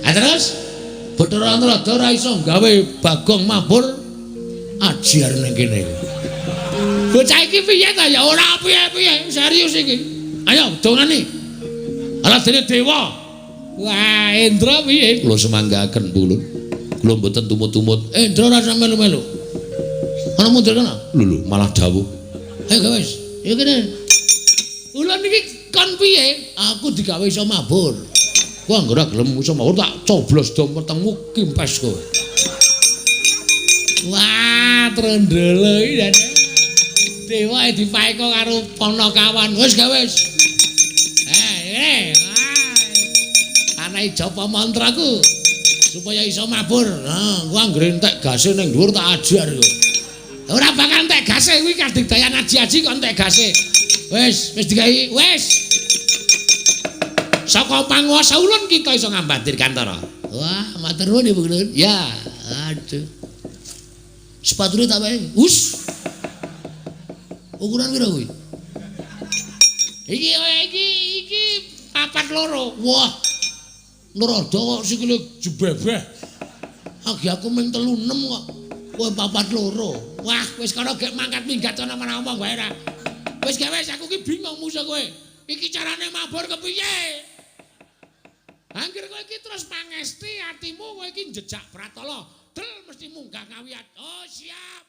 Ha terus Bathara Antrada ora iso gawe Bagong mabur ajiar nang kene. Bocah iki piye ta? Ya ora piye-piye, serius iki. Ayo dongane. Ala dene dewa. Wah, Endra piye? Kula semanggaken Pulun. Kula mboten tumut-tumut. Endra ora usah melu-melu. Ana mundur kana? Lho lho, malah dawuh. Ayo wis. Ya kene. Ulun iki kon piye? Aku digawe iso mabur. Ku anggere gelem iso mabur tak coblos dom wetengmu kimpes kowe. Wah, trendele iki jane. Dewa dipaeka karo Panakawan. Wis gawe wis. Eh, wah. Anae japa mantraku supaya iso mabur. Nah, ku anggere entek gase ning dhuwur tak ajar kowe. Ora bakal entek gase kuwi kadigdayan aji-aji kok entek gase. Wis, wis dikai. Wis. Saka panguwasa ulun kita iso ngambat Dirgantara. Wah, matur nuwun Ibu Ulun. Ya, aduh. Sepatune tak wae. Us. Ukuran pira kuwi? Iki iki iki 42. Wah. Nrada kok sikile jebebeh. Agi aku ming 36 kok. Kowe 42. Wah, wis kono gek mangkat minggat ana mana omong wae ora. Wis gek wis aku ki bingung musuh kowe. Iki carane mabur kepiye? Angger kowe iki terus pangesti atimu kowe iki njejak pratala. Del mesti munggah ngawiyat. Oh, siap.